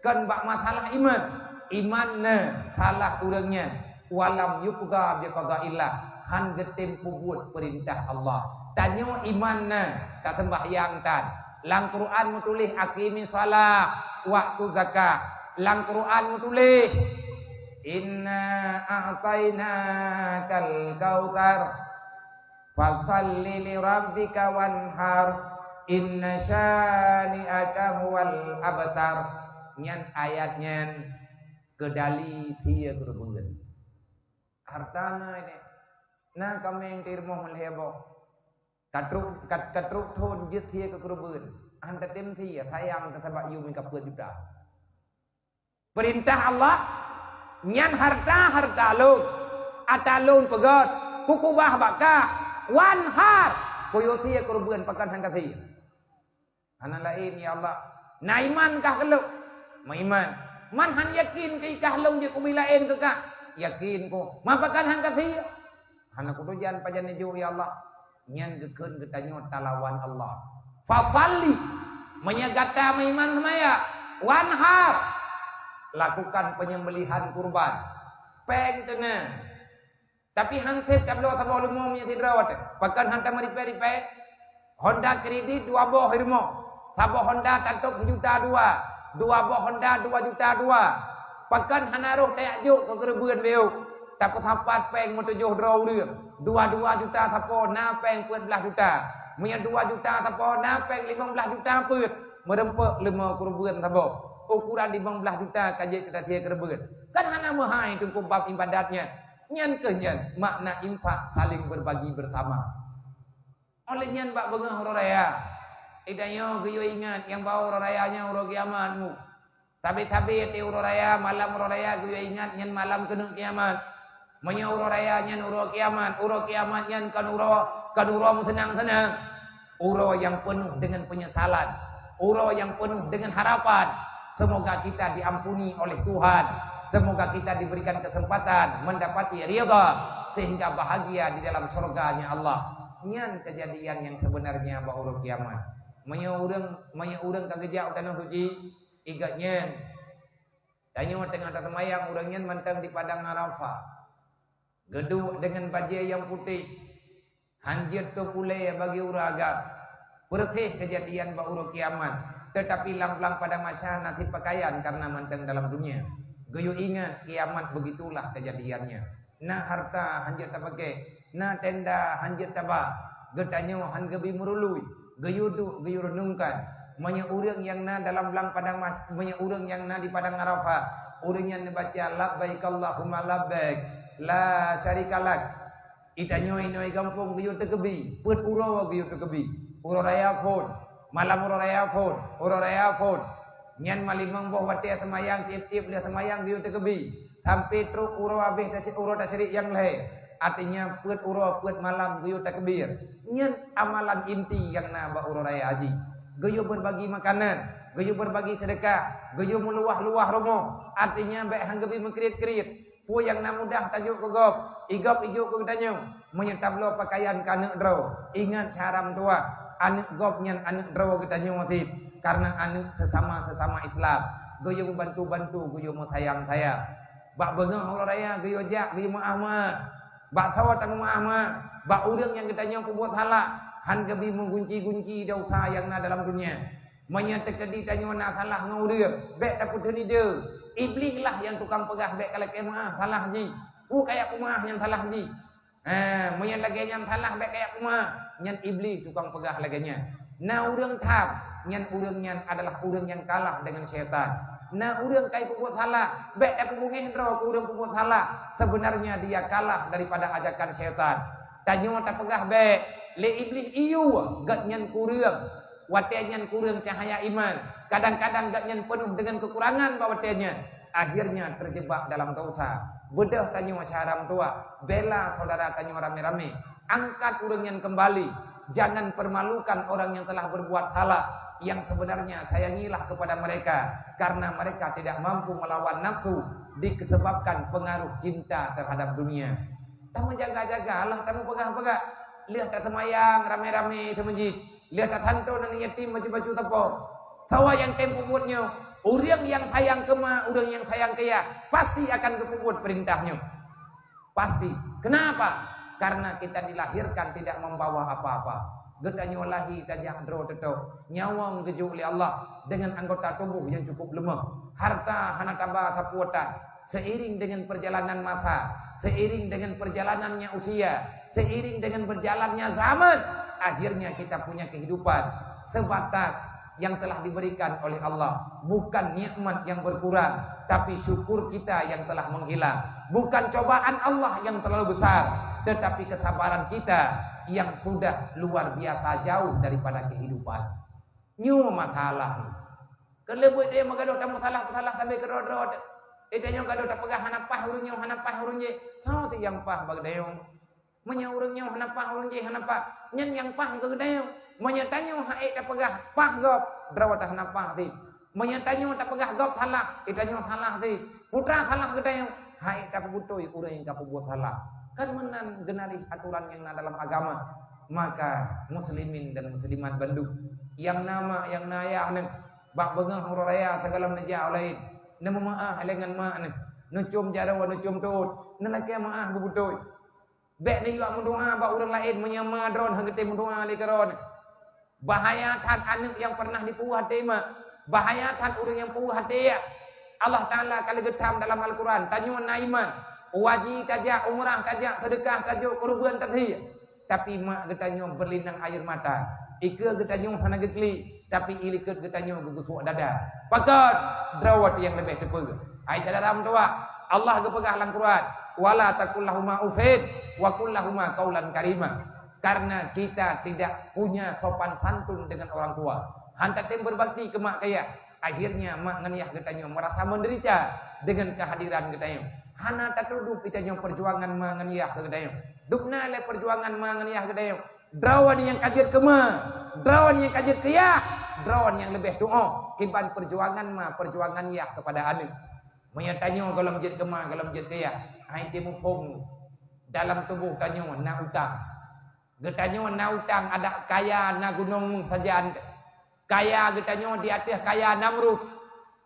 kon bak masalah iman. Iman na, salah ureuëng nyan. Wa lam yuqda biqadaillah, hán geutem peubuet peurintah Allah. Tanyoe iman na, taseumbahyang tan. Lam Quran meutuléh aqimis shalah, waktu zakah. Lam Quran meutuléh, "Inna a'tainakal kautsar, fasalli li rabbika wanhar, inna syani'aka huwal abtar." Nyan ayat nyan keudali thie keureubeuen. Harta na ini. Na kaméng di rumoh meulhèe boh. Katrok, kat-, katrok thon jeuet thie keu keureubeuen. Hán tatem thie, sayang teuh sabab yum ka peuet juta. Peurintah Allah, nyan harta, harta lôn. Ata lôn peugöt, kukubah bak kah, wanhar, kuyue thie keureubeuen pakon hán ka thie. Hana laén, ya Allah. Na iman kah keu lôn? Meuiman. Man hán yakin keu kah lôn jeuet ubit laén keu kah? Yakin ku. Man pakon hán ka thie? Hana kutujan pajan neujok, ya Allah. Nyan geukheun geutanyoe talawan Allah. Fasalli. Meunyoe gata meuiman seumaya, wanhar. Lakukan penyembelihan kurban. Péng teunang. Tapi hán sép tabloe saboh leumô meunyoe sidroe watée. Pakon hán tameuripée-ripée? Honda kredit dua boh i rumoh. Saboh Honda tatôb sijuta dua. Dua boh Honda dua juta dua. Pakon hana roh tajak jok keu keureubeuen beuh? Tapeusapat péng meutujoh droe ureuëng. Dua-dua juta sapo na péng peuet blaih juta. Meunyoe dua juta sapo na péng limong blaih juta peuet. Meureumpok leumô keureubeuen saboh. Ukuran limong blaih juta ka jeuet keu tasie keureubeuen. Kan hana meuhai teungku bab ibadat nyan. Nyan keuh nyan makna infak saling berbagi bersama. Óh lheueh nyan bak beungoh uroe raya, geutanyoe geuyue ingat nyang bahwa uroe raya nyan uroe kiamat mu. Sabe-sabe watée uroe raya, malam uroe raya geuyue ingat nyan malam keuneuk kiamat. Meunyoe uroe raya nyan uroe kiamat, uroe kiamat nyan kon uroe, kon uroe meuseunang-seunang. Uroe nyang peunoh deungon peunyesalan, uroe nyang peunoh deungon harapan. Semoga kita diampuni oleh Tuhan. Semoga kita diberikan kesempatan mendapati ridha sehingga bahagia di dalam syurga-Nya Allah. Nyan keujadian nyang sebenarnya bak uroe kiamat. Meunyoe ureuëng, meunyoe ureuëng ka geujak u tanoh suci, i gobnyan, tanyoe teungoh taseumayang, ureuëng nyan mantong di padang Arafah. Geuduek deungon bajée nyang putéh, hán jeuet tôp ulée bagi ureuëng agam. Peureuséh keujadian bak uroe kiamat, teutapi lam blang padang mahsyar na cit peukayan kareuna mantong dalam dunia. Geuyue ingat kiamat, begitulah keujadiannya. Na harta hán jeuet tapaké, na tenda hán jeuet taba, geutanyoe hán geubi meurului. Geuyue duek, geuyue reunungkan. Meunyoe ureuëng nyang na dalam blang padang mas-, meunyoe ureuëng nyang na di padang Arafah, ureuëng nyan neubaca, "Labbaik Allahumma labbaik, la syarika lak." Geutanyoe inoe gampông geuyue teukeubi, peuet uroe geuyue teukeubi. Uroe raya phon, malam uroe raya phon, uroe raya phon. Nyan ma limong boh watée seumayang, tieb-tieb lheueh seumayang geuyue teukeubi. Sampai trok uroe habéh tasy-, uroe tasyrik nyang lhée. Artinya, peuet uroe, peuet malam geuyue takbir. Nyan amalan inti nyang na bak uroe raya haji. Geuyue beubagi makanan, geuyue beubagi seudeukah, geuyue meuluwah-luwah rumoh. Artinya, bék hán geubi meukriet-kriet. Peue nyang na mudah tajok keu gob, i gob ijok keu geutanyoe. Meunyoe tabloe peukayan keu aneuëk droe, ingat syara meutuwah, aneuëk gob nyan aneuëk droe geutanyoe cit, kareuna aneuëk seusama-seusama Islam. Geuyue meubantu-bantu, geuyue meusayang-sayang. Bak beungoh uroe raya geuyue jak, geuyue meu'ah-meu'ah. Bak saboh tameu'ah-meu'ah, bak ureuëng nyang geutanyoe peubuet salah, hán geubi meugunci-gunci desya nyang na dalam dunia. Meunyoe teukeudi tanyoe na salah ngon ureuëng, bék tapeuteun ide. Iblih lah nyang tukang peugah bék ka lakée meu'ah salah jih. Peue kajak peumeu'ah nyang salah jih? Ha, meunyoe lagée nyan salah bék kajak peumeu'ah, nyan Iblih tukang peugah lagée nyan. Na ureuëng tham, nyan ureuëng nyan adalah ureuëng nyang kalah deungon syaitan. Na ureuëng ka jipeubuet salah, bék tapeubungéh droe keu ureuëng peubuet salah, sebenarnya dia kalah daripada ajakan syaitan. Tanyoe tapeugah bék, lé Iblih iyue gobnyan keu ureuëng. Watée nyan kureueng cahya iman, kadang-kadang gobnyan peunoh deungon keukurangan bak watée nyan, akhirnya terjebak dalam dosa. Beudôh tanyoe syara meutuwah, bela syedara tanyoe ramé-ramé, angkat ureuëng nyan keumbali, jangan permalukan orang yang telah berbuat salah. Yang sebenarnya sayangilah kepada mereka, karena mereka tidak mampu melawan nafsu disebabkan pengaruh cinta terhadap dunia. Tameujagalah, tameupagah-pagah. Lheueh taseumayang ramé-ramé seumeujid, lheueh tasanto aneuk yatim bacut-bacut sapo. Sawa nyang tem peubuet nyoe, ureuëng nyang sayang keu ma, ureuëng nyang sayang keu yah, pasti akan geupeubuet peurintah nyoe. Pasti. Kenapa? Karena kita dilahirkan tidak membawa apa-apa. Geutanyoe lahé tajak droe teutôk, nyawöng geujok lé Allah dengan anggota tubuh yang cukup lemah. Harta hana taba sapeue tan. Seiring dengan perjalanan masa, seiring dengan perjalanannya usia, seiring dengan berjalannya zaman, akhirnya kita punya kehidupan sebatas yang telah diberikan oleh Allah, bukan nikmat yang berkurang, tapi syukur kita yang telah menghilang. Bukan cobaan Allah yang terlalu besar, tetapi kesabaran kita yang sudah luar biasa jauh daripada kehidupan. Nyoe masalah. Keuleubeh dia meugadôh tamu salah-salah sampai keudroe-droe. Eh, tanyoe gadôh tapeugah hana paih ureuëng nyoe, hana paih ureuëng jéh. Soe nyang paih bak tanyoe? Meunyoe ureuëng nyoe hana paih, ureuëng jéh hana paih, nyan nyang paih keu geutanyoe. Meunyoe tanyoe hana ék tapeugah paih gob, droe teuh hana paih cit. Meunyoe tanyoe tapeugah gob salah, eh, tanyoe salah cit. Putra salah geutanyoe, hana ék tapeubeutôi ureuëng nyang ka peubuet salah. Kan meunan geunarih aturan nyang na dalam agama. Maka muslimin dan muslimat bandum, nyang na mak, nyang na ayah neuh, bak beungoh uroe raya sigohlom neujak u laén, neumeu'ah lé ngon mak neuh, neucôm jaroe, neucôm tuet, neulakée meu'ah beubeutôi. Bék neuyue meudoá bak ureuëng laén meunyoe ma droe hana geutem meudoá lé keu droe. Bahaya that aneuëk nyang pernah jipeuweuh até ma. Bahaya that ureuëng nyang peuweuh até yah. Allah Taala ka lagée geutam dalam Al-Quran, tanyoe na iman, wajéb tajak umrah, tajak seudeukah, tajak keureubeuen tadhie. Tapi mak geutanyoe beulinang air mata. Ikeue geutanyoe hana geuklik, tapi ilikot geutanyoe geugeusuek dada. Pakon? Droe nyang leubeh teupeue. Hai syedara meutuwah, Allah geupeugah lam Quran, "Wala taqul lahuma uffin wa qul lahuma qaulan karima." Karena kita tidak punya sopan santun dengan orang tua. Hana tatem berbakti keu mak keu yah. Akhirnya mak ngon yah geutanyoe merasa menderita dengan kehadiran geutanyoe. Hana tatudup geutanyoe perjuangan ma ngon yah geutanyoe. Dubna lé perjuangan ma ngon yah geutanyoe. Droe nyang ka jeuet keu ma, droe nyang ka jeuet keu yah, droe nyang leubeh tuoh kiban perjuangan ma, perjuangan yah kepada aneuëk. Meunyoe tanyoe gohlom jeuet keu ma, gohlom jeuet keu yah, hai teuh muphom dalam tuboh tanyoe na utang. Geutanyoe na utang, adak kaya na gunong meusajan. Kaya geutanyoe di ateueh kaya Namrud.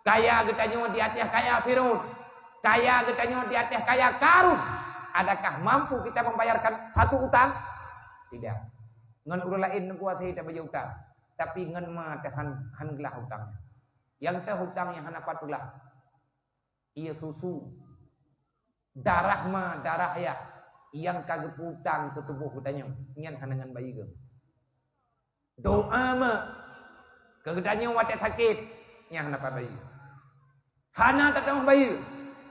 Kaya geutanyoe di ateueh kaya Firaun. Kaya geutanyoe di ateueh kaya Karun. Adakah mampu kita membayarkan satu utang? Tidak. Ngon ureuëng laén neukuasai tabayeue utang, tapi ngon ma teuh han, han glah utang. Nyang teuh utang nyang hana pat peuglah. Ie susu, darah ma, darah yah, nyang ka geupeu-utang keu tuboh geutanyoe, nyan hana ngon bayeue. Doa ma keu geutanyoe watée sakét, nyan hana pat bayeue. Hana tatuoh bayeue.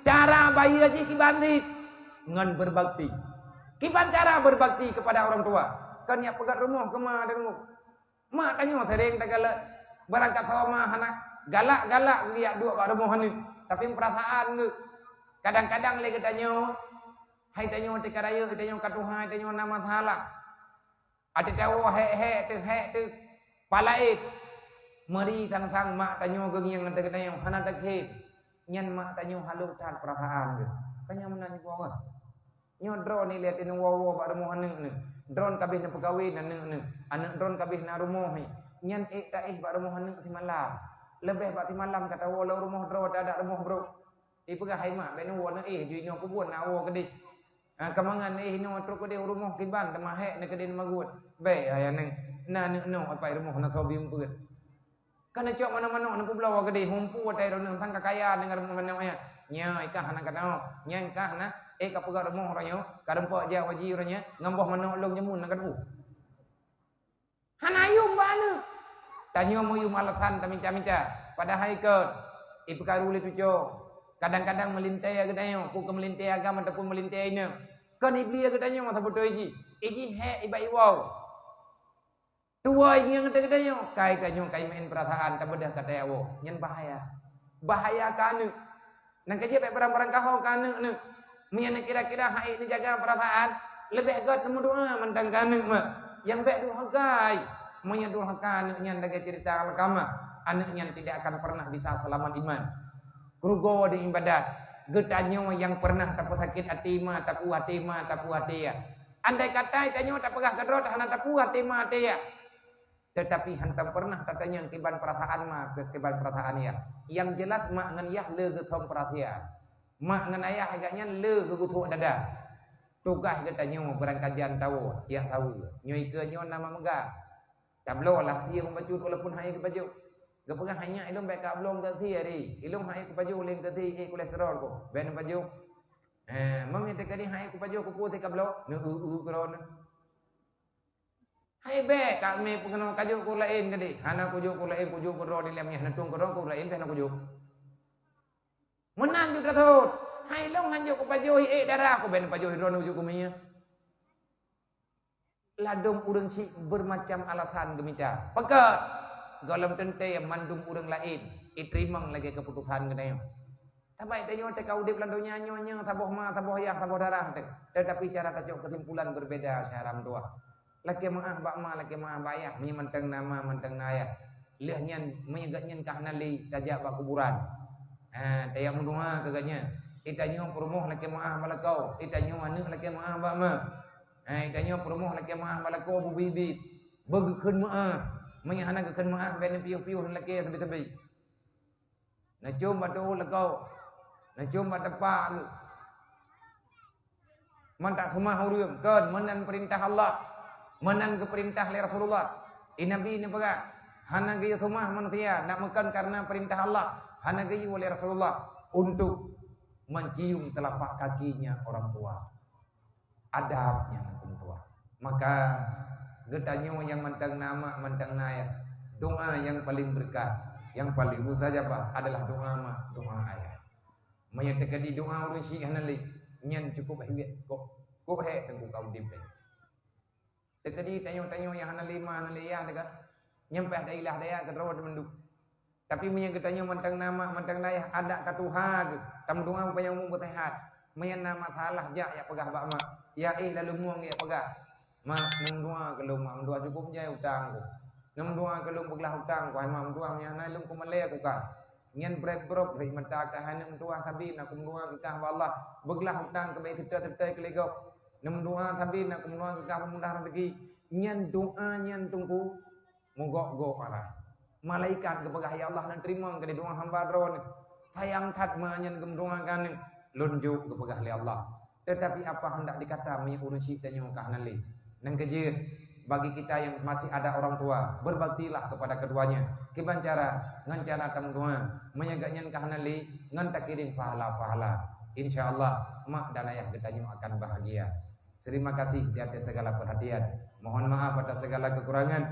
Cara bayeue jih kiban cit, ngon berbakti. Kiban cara berbakti kepada orang tua? Kon jak peugét rumoh keu ma dan rumoh. Mak tanyoe sering tagalak. Barangkasoe ma hana galak-galak geujak duek bak rumoh aneuëk, tapi perasaan geuh. Kadang-kadang lé geutanyoe, hai tanyoe teuka rayeuk, tanyoe ka tuha, tanyoe na masalah. Até tawoe hék-hék teuh, hék teuh, palaét. Meuri sang-sang mak tanyoe geungieng ateueh geutanyoe hana takheun. Nyan mak tanyoe halôh that perasaan geuh. Kan nyan meunan jipeugah. Nyoe droeneuh lé teuh neuwoe-woe bak rumoh aneuëk neuh. Droeneuh ka abéh neupeukawen aneuëk neuh. Aneuëk droeneuh ka abéh na rumoh. Nyan ék taéh bak rumoh aneuëk simalam. Leubeh bak simalam ka tawoe lom rumoh droe, tadak rumoh brôk. Ipeugah hai mak, bék neuwoe neuéh, jinoe keubeuen na woe keudeh. Ha, ka mangat neuéh inoe trok keudeh u rumoh kiban, teuma hék neukeudeh neumagôt. Bék hai aneuëk, na aneuëk neuh apai rumoh na soe bi umpeuet. Ka neucok manok-manok neupeubloe keudeh, humpu watée droeneuh sang ka kaya deungon rumoh manok nyan. Nyan kah hana keunoe, nyan kah na, éh ka peugah rumoh uroe nyoe, ka rumpok jak u haji uroe nyoe, ngon boh manok lôn jameun na ka tuboh. Hana yum bak aneuëk. Tanyoe meuyum alasan tamita-mita, padahai kon ipeukaru lé tucoe. Kadang-kadang meulintée geutanyoe, peue keu meulintée agam ataupun meulintée inong. Kon iblis geutanyoe masa beutôi jih. Ijih hék ibak iwoe. Tuwoe ngieng teuh geutanyoe, kai tanyoe kai meu'en peurasaan, tabeudôh ka tawoe. Nyan bahaya. Bahaya keu aneuëk. Nyang ka jeuet bék barang-barang kaho keu aneuëk neuh. Meunyoe kira-kira hana ék neujaga peurasaan, leubeh gét neumeudoá mantong keu aneuëk mak. Nyang bék duek hai. Meunyoe durhaka aneuk nyan lagèe cerita Alkamah, aneuk nyan tidak akan pernah bisa selamat iman. Rugoe di ibadat, geutanyoe nyang pernah tapeusakét até ma, tapeue até ma, tapeue até yah. Andai kata tanyoe tapeugah keudroe hana tapeue até ma até yah, teutapi hantom pernah tatanyong kiban peurasaan ma, kiban peurasaan yah. Nyang jeulaih mak ngon yah le geusöm peurasaan. Mak ngon ayah geuh nyan le geugusok dada. Tugaih geutanyoe beurangkajan tawoe, tiek saweue. Nyoe ikeue nyoe na mak meuga. Tabloe lah sie meubacut walaupun han ék pajoh. Geupeugah, "Hai nyak, ilôn bèk kabloe keu sie ri. Ilôn han ék pajoh lé keu sie, éh, kolesterol kah." Bèk neupajoh. Eh, meunyoe teuka di han ék pajoh, keupeue sie kabloe? Neu-eu-eu keudroe. Hai bèk, ka mé peugah kajok keu laén tadi. Hana kujok keu laén, kujok keu droe dilèe, meunan neutueng keu droe keu laén, hana kujok. Meunan jeuet tathôt. Hai lôn han jok keu pajoh, ék darah, keu bèk pajoh droe neujok keu mie. Ladôm ureueng syiek bermacam alasan geumita. Pakon? Gohlom teuntèe mandum ureueng laén iteurimong lagèe keuputosan geutanyoe. Saban tanyoe teuka udép lam donya nyoe, nyoe saboh ma, saboh yah, saboh darah teuh. Teutapi cara tacok keusimpulan berbeda syedara meutuwah. Lakèe meu'ah bak ma, lakèe meu'ah bak yah, meunyoe mantong na ma, mantong na yah. Lheueh nyan, meunyoe geuh nyan ka hana lé, tajak bak kuburan. Ha, tajak meudoa keu geuh nyan. Itanyoe peurumoh lakèe meu'ah bak lakoe, itanyoe aneuk lakèe meu'ah bak ma. Ha, itanyoe peurumoh lakèe meu'ah bak lakoe bubit-bit. Beugeukeuen meu'ah. Meunyoe hana geukheun meu'ah, bèk neupiôh-piôh lakèe teubi-teubi. Neucôm bak tu'uh lakoe, neucôm bak teumpat geuh. Mantong seumah ureueng, kon meunan peurintah Allah, meunan geupeurintah lé Rasulullah. I Nabi neupeugah, hana geuyue seumah manusia, nak meukon kareuna peurintah Allah, hana geuyue lé Rasulullah untuk mencium telapak kakinya orang tua. Adab nyang meutuah. Maka geutanyoe nyang mantong na mak, mantong na yah, doa nyang paleng beureukat, nyang paleng mustajabah adalah doa mak, doa ayah. Meunyoe teuka di doa ureueng syiek hana lé, nyan cukup hék, kok, kok hék teungku ka udép. Teuka di tanyoe-tanyoe nyang hana lé ma, hana lé yah teuka, nyan payah tailah daya keudroe teumandum. Tapi meunyoe geutanyoe mantong na mak, mantong na yah, adak ka tuha geuh, tameudoa supaya umu beuseuhat. Meunyoe na masalah, jak yak peugah bak mak. Ya éh, laleueng mueng yak peugah, "Mak, neumeudoa keu lôn, Mak, meudoa cukup jai utang ku. Neumeudoa keu lôn beuglah utang ku, hai Mak, meudoa meunyoe hana lôn keumalèe ku kah." Nyan brek-brok rih mata kah, "Hai neuk meudoa sabe, na kumeudoa keu kah bak Allah, beuglah utang keuh bèk teutai-teutai keu lé gob. Neumeudoa sabe, na kumeudoa keu kah peumudah raseuki." Nyan doa nyan teungku. Meugok-gok arah. Malaikat geupeugah, "Ya Allah, neuteurimong keu doa hamba droeneuh. Sayang that ma nyan geumeudoa keu aneuk lôn jok," geupeugah lé Allah. Teutapi apa hendak dikata meunyoe ureueng syiek tanyoe ka hana lé? Nyang keujeuet, bagi kita yang masih ada orang tua, berbaktilah kepada keduanya. Kiban cara? Ngon cara tameudoa. Meunyoe geuh nyan ka hana lé, ngon takirém pahala-pahala. Insya Allah, mak dan ayah geutanyoe akan bahagia. Terima kasih di atas segala perhatian. Mohon maaf atas segala kekurangan.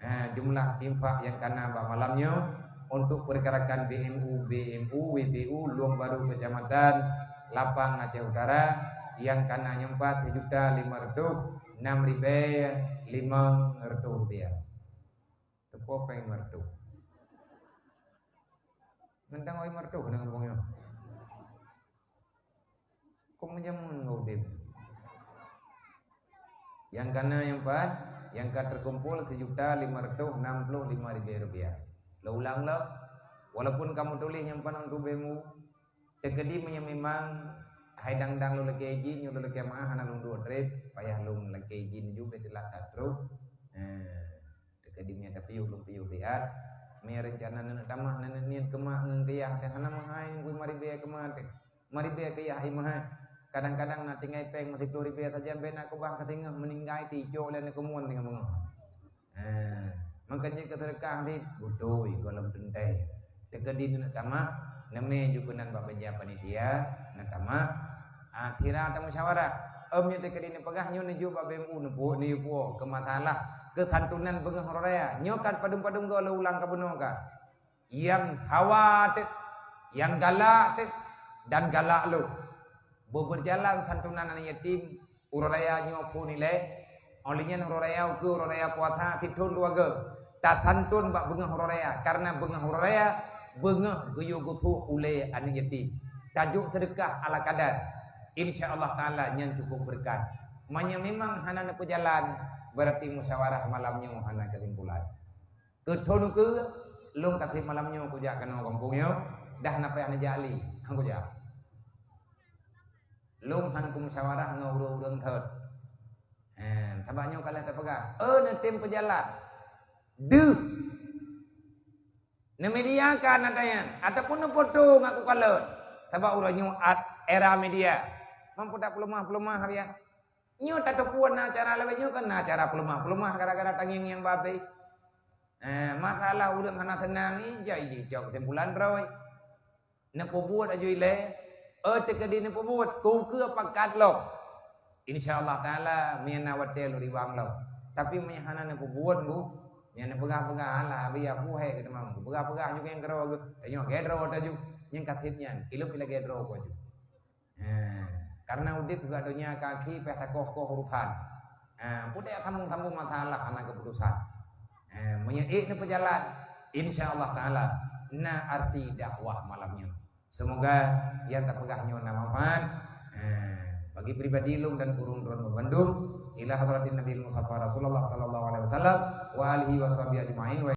Eh, jumlah infak nyang kana bak malam nyoe untuk pergerakan B M U, B M U, W P U Lueng Baru Kecamatan Lapang Aceh Utara nyang kana nyoe pat sijuta limong reutôh nam ribèe limong reutôh rupiah. Teupeue péng limong reutôh. Mantong oi limong reutôh deungon bungöng. Kok meujameun ngon udeb? Nyang kana nyoe pat, nyang ka teukumpol sijuta limong reutôh nam ploh limong ribèe rupiah. Lôn ulang lom, walaupun kamoe tuléh nyoe pat untuk B M U, teukeudi meunyoe memang hai dang-dang lôn lakèe idin, nyoe lôn lakèe meu'ah hana lôn duek trép, payah lôn lakèe idin ju bèk teulat that trôk. Nah, teukeudi meunyoe tapiôh lôn piôh siat, meunyoe reuncana neuneuk tamah, neuneuk niet keu mak ngon keu yah teuh hana meuhai, ngon limong ribèe keu mak teuh. Mari bèe keu yah ai meuhai. Kadang-kadang na tinggai péng meusiploh ribèe sajan bèe na keubah ka singoh meuninggai teuicok lé aneuk keumuen singoh beungoh. Ha, maka jeuet keu seudeukah dit, beutôi gohlom teuntèe. Teukeudi neuneuk tamah, neumè ju keunan bak meja panitia, neutamah, akhira tamusyawarah. Ôm nyoe teukeudi neupeugah nyoe neujok bak B M U neupuwoe, neuyue puwoe keu masalah keusantunan beungoh uroe raya. Nyoe kan padum-padum goe lôn ulang ka bunoe ka. Nyang hawa teuh, nyang galak teuh, dan galak lom. Beubeurjalan santunan aneuk yatim, uroe raya nyoe phon ilèe, óh lheueh nyan uroe raya ukeue, uroe raya puasa, sithon dua goe. Tasantun bak beungoh uroe raya, kareuna beungoh uroe raya, beungoh geuyue geusuek ulèe aneuk yatim. Tajok seudeukah ala kadar. Insya Allah Taala nyan cukup beureukat. Meunyoe memang hana neupeujalan, Berarti musyawarah malam nyoe hana kesimpulan. Keu thôn ukeue, lôn ka trép malam nyoe kujak keunoe gampông nyoe, dah na payah neujak lé, han kujak. Lôn han keumusyawarah ngon ureuëng-ureuëng thôn. Eh, sabab nyoe ka lheueh tapeugah, "Eh, neutem peujalan." Deuh. Neumedia ka na tanyan, ataupun neufoto ngon kukalon. Sabab uroe nyoe at-, era media. Mampu tak peuleumah-peuleumah, ya. Nyoe tateupeue na acara lagée nyoe kan na acara peuleumah-peuleumah gara-gara tangieng nyang babeh. Eh, masalah ureuëng hana seunang ni, jai jicok kesimpulan droe. Neupeubuet aju ilée, eh, teukeudi neupeubuet, keu ukeue pakat lom. Insya Allah Taala, meunyo na watée lôn ribang lom. Tapi meunyo hana neupeubuet ngu, nyan neupeugah-peugah, "Alah, abi aku hai," keu teuma. Peugah-peugah aju nyang keudroe geuh, tanyoe lagée droe taju, nyang ka trép nyan, ilop lagée droe ku aju. Ha, karena udeb juga donya kaki payah takoh-koh urusan. Ha, putih sambung-sambung masalah hana keputusan. Ha, meunyo ék neupeujalan, insya Allah Taala na arti dakwah malam nyoe. Semoga yang tapeugah nyoe na manfaat. Ha, bagi pribadi lôn dan gurée droen bandum, ila hadratin Nabi Mustafa Rasulullah sallallahu alaihi wasallam wa alihi washabihi ajmain.